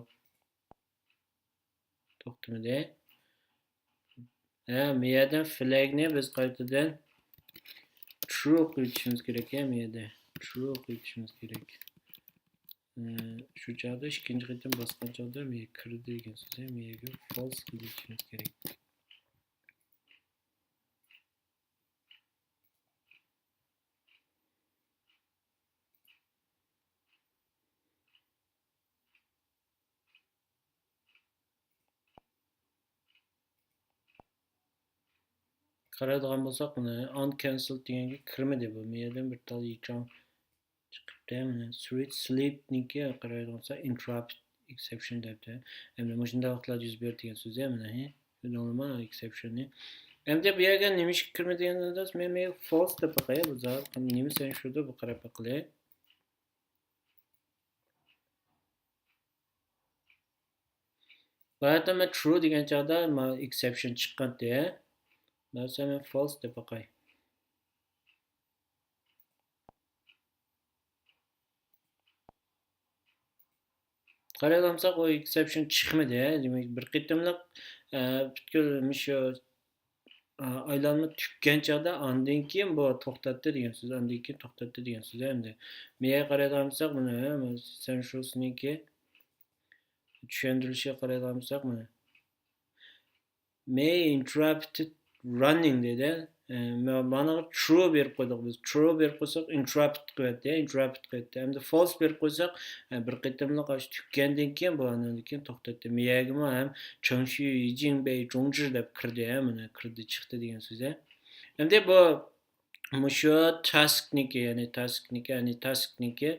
توختىمىدى. ھە، مۇ يەردىن فلەگنى بىز قايتىدىن ترۇ قىلىۋېتىشىمىز كېرەك، ھە، مۇ يەردە ترۇ قىلىۋېتىشىمىز كېرەك. ھە، شۇ چاغدا ئىككىنچى قېتىم باسقان چاغدا مۇ يەرگە كىردى دېگەن سۆز، ھە، مۇ يەرگە فالس قىلىۋېتىشىمىز كېرەك. قارايدىغان بولساق، مانا ئان كەنسىل دېگەنگە كىرمىدى بۇ. مۇ يەردىن بىر تال يىچاڭ چىقىپتۇ. مانا سۈرۈت سلىپنىڭكى قارايدىغان بولسا، ئىنتېررۇپت ئېكسېپشن دەپتۇ. ئەمدى مۇشۇنداق ۋاقىتلار يۈز بېرىدۇ دېگەن سۆز، مانا، ھە؟ بىلدىڭلارمۇ ئېكسېپشننى؟ ئەمدى بۇ يەرگە نېمە ئىشقا كىرمىدى دېگەندە، مەن، مەن فالس دەپ باقاي، بۇ زادى نېمە سەن شۇدا بۇ قاراپ باقىلى. بۇ يەردە مەن ترۇ دېگەن چاغدا مانا ئېكسېپشن چىققانتى. مەسىلەن، مەن فالس دەپ باقاي. قارايدىغان بولساق، ئۇ ئېكسېپشن چىقمىدى. دېمەك، بىر قېتىملىق، ئە، پۈتكۈل مۇشۇ، ئە، ئايلانما تۈگىگەن چاغدا ئاندىن كېيىن بۇ توختاتتى دېگەن سۆز، ئاندىن كېيىن توختاتتى دېگەن سۆز ئەمدى. مۇ يەرگە قارايدىغان بولساق، مانا، ھە، سەن شۇسىنىڭكى چۈشەندۈرۈلۈشىگە قارايدىغان بولساق، مانا. May interrupted running دېدى. ئە، ما-، مانىغا ترۇ بېرىپ قويدۇق بىز. ترۇ بېرىپ قويساق، ئىنتېررۇپت قىلىۋەتتى، ئىنتېررۇپت قىلىۋەتتى. ئەمدى فالس بېرىپ قويساق، ئە، بىر قېتىملىق ئاشۇ تۈگىگەندىن كېيىن، بۇ ئاندىن كېيىن توختاتتى. مۇ يەرگىمۇ ھەم چېڭشۈ يىجىڭبەي جۇڭجىر دەپ كىردى، ھە، مانا كىردى، چىقتى دېگەن سۆز، ھە. ئەمدى بۇ مۇشۇ تاسكنىكى، يەنى تاسكنىكى، يەنى تاسكنىكى،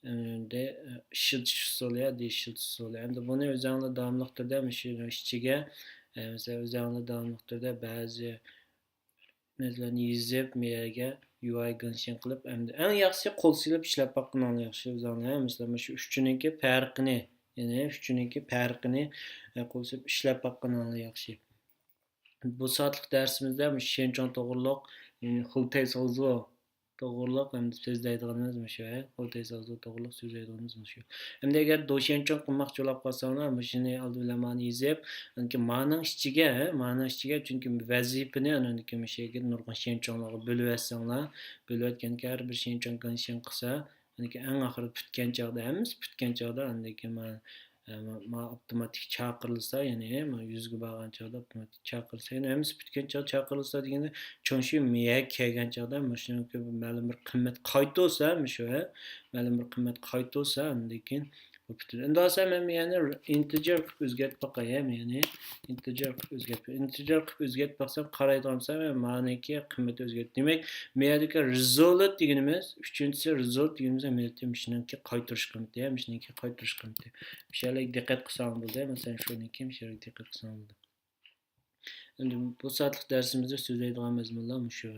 ئەمدى، ئىشلىتىش ئۇسۇلى، يا، ئىشلىتىش ئۇسۇلى. ئەمدى بۇنى ئۆزۈڭلار داۋاملىق تۈردە مۇشۇ ئىچىگە، ئە، مەسىلەن، ئۆزۈڭلار داۋاملىق تۈردە بەزى نەرسىلەرنى يېزىپ، مۇ يەرگە يۇ ئاي گېنشىن قىلىپ، ئەمدى ئەڭ ياخشىسى قول سېلىپ ئىشلەپ باققىنىڭلار ياخشى ئۆزۈڭلار. مەسىلەن، مۇشۇ ئۈچىنىڭكى پەرقىنى، يەنى ئۈچىنىڭكى پەرقىنى، ئە، قول سېلىپ ئىشلەپ باققىنىڭلار ياخشى. بۇ سائەتلىك دەرسىمىزدە مۇشۇ شيەنچۇاڭ توغرۇلۇق، يەنى خۇلتەي ساۋزۇ توغرىلىق ئەمدى سۆزلەيدىغىنىمىز مۇشۇ، ھە، خۇلتەي ساۋزۇ توغرۇلۇق سۆزلەيدىغىنىمىز مۇشۇ. ئەمدى ئەگەر دوشيەنچۇاڭ قىلماقچى بولۇپ قالساڭلار، مۇشۇنى ئالدى بىلەن مانا يېزىپ، چۈنكى مانىڭ ئىچىگە، ھە، مانىڭ ئىچىگە، چۈنكى ۋەزىپىنى ئاندىن كېيىن مۇشۇ يەرگە نۇرغۇن شيەنچۇاڭلارغا بۆلۈۋەتسەڭلار، بۆلۈۋەتكەندىكىن ھەر بىر شيەنچۇاڭ گېنشىن قىلسا، ئاندىن كېيىن ئەڭ ئاخىرىدا پۈتكەن چاغدا، ھەممىسى پۈتكەن چاغدا، ئاندىن كېيىن مانا ئە، ما، ما ئاپتوماتىك چاقىرىلسا، يەنى ما يۈزگە بارغان چاغدا ئاپتوماتىك چاقىرىلسا، يەنى ھەممىسى پۈتكەن چاغدا چاقىرىلسا دېگەندە، چوڭشى مېيەگە كەلگەن چاغدا مۇشۇنىڭكى مەلۇم بىر قىممەت قايتۇرسا، مۇشۇ، ھە، مەلۇم بىر قىممەت قايتۇرسا، ئاندىن كېيىن بۇ پۈتۈن. ئەمدى ھازىر مەن يەنى ئىنتېجېر قىلىپ ئۆزگەرتىپ باقاي، ھە، يەنى ئىنتېجېر قىلىپ ئۆزگەرتىپ، ئىنتېجېر قىلىپ ئۆزگەرتىپ باقسام، قارايدىغان بولسام، مەن مانىڭكى قىممىتى ئۆزگەردى. دېمەك، مەيەردىكى رېزولت دېگىنىمىز، ئۈچىنچىسى رېزولت دېگىنىمىز، مەيەردىكى مۇشۇنىڭكى قايتۇرۇش قىممىتى، ھە، مۇشۇنىڭكى قايتۇرۇش قىممىتى. مۇشۇ يەرلەرگە دىققەت قىلساڭ بولدى، مەسىلەن، شۇنىڭكى مۇشۇ يەرگە دىققەت قىلساڭ بولدى. ئەمدى بۇ سائەتلىك دەرسىمىزدە سۆزلەيدىغان مەزمۇنلار مۇشۇ.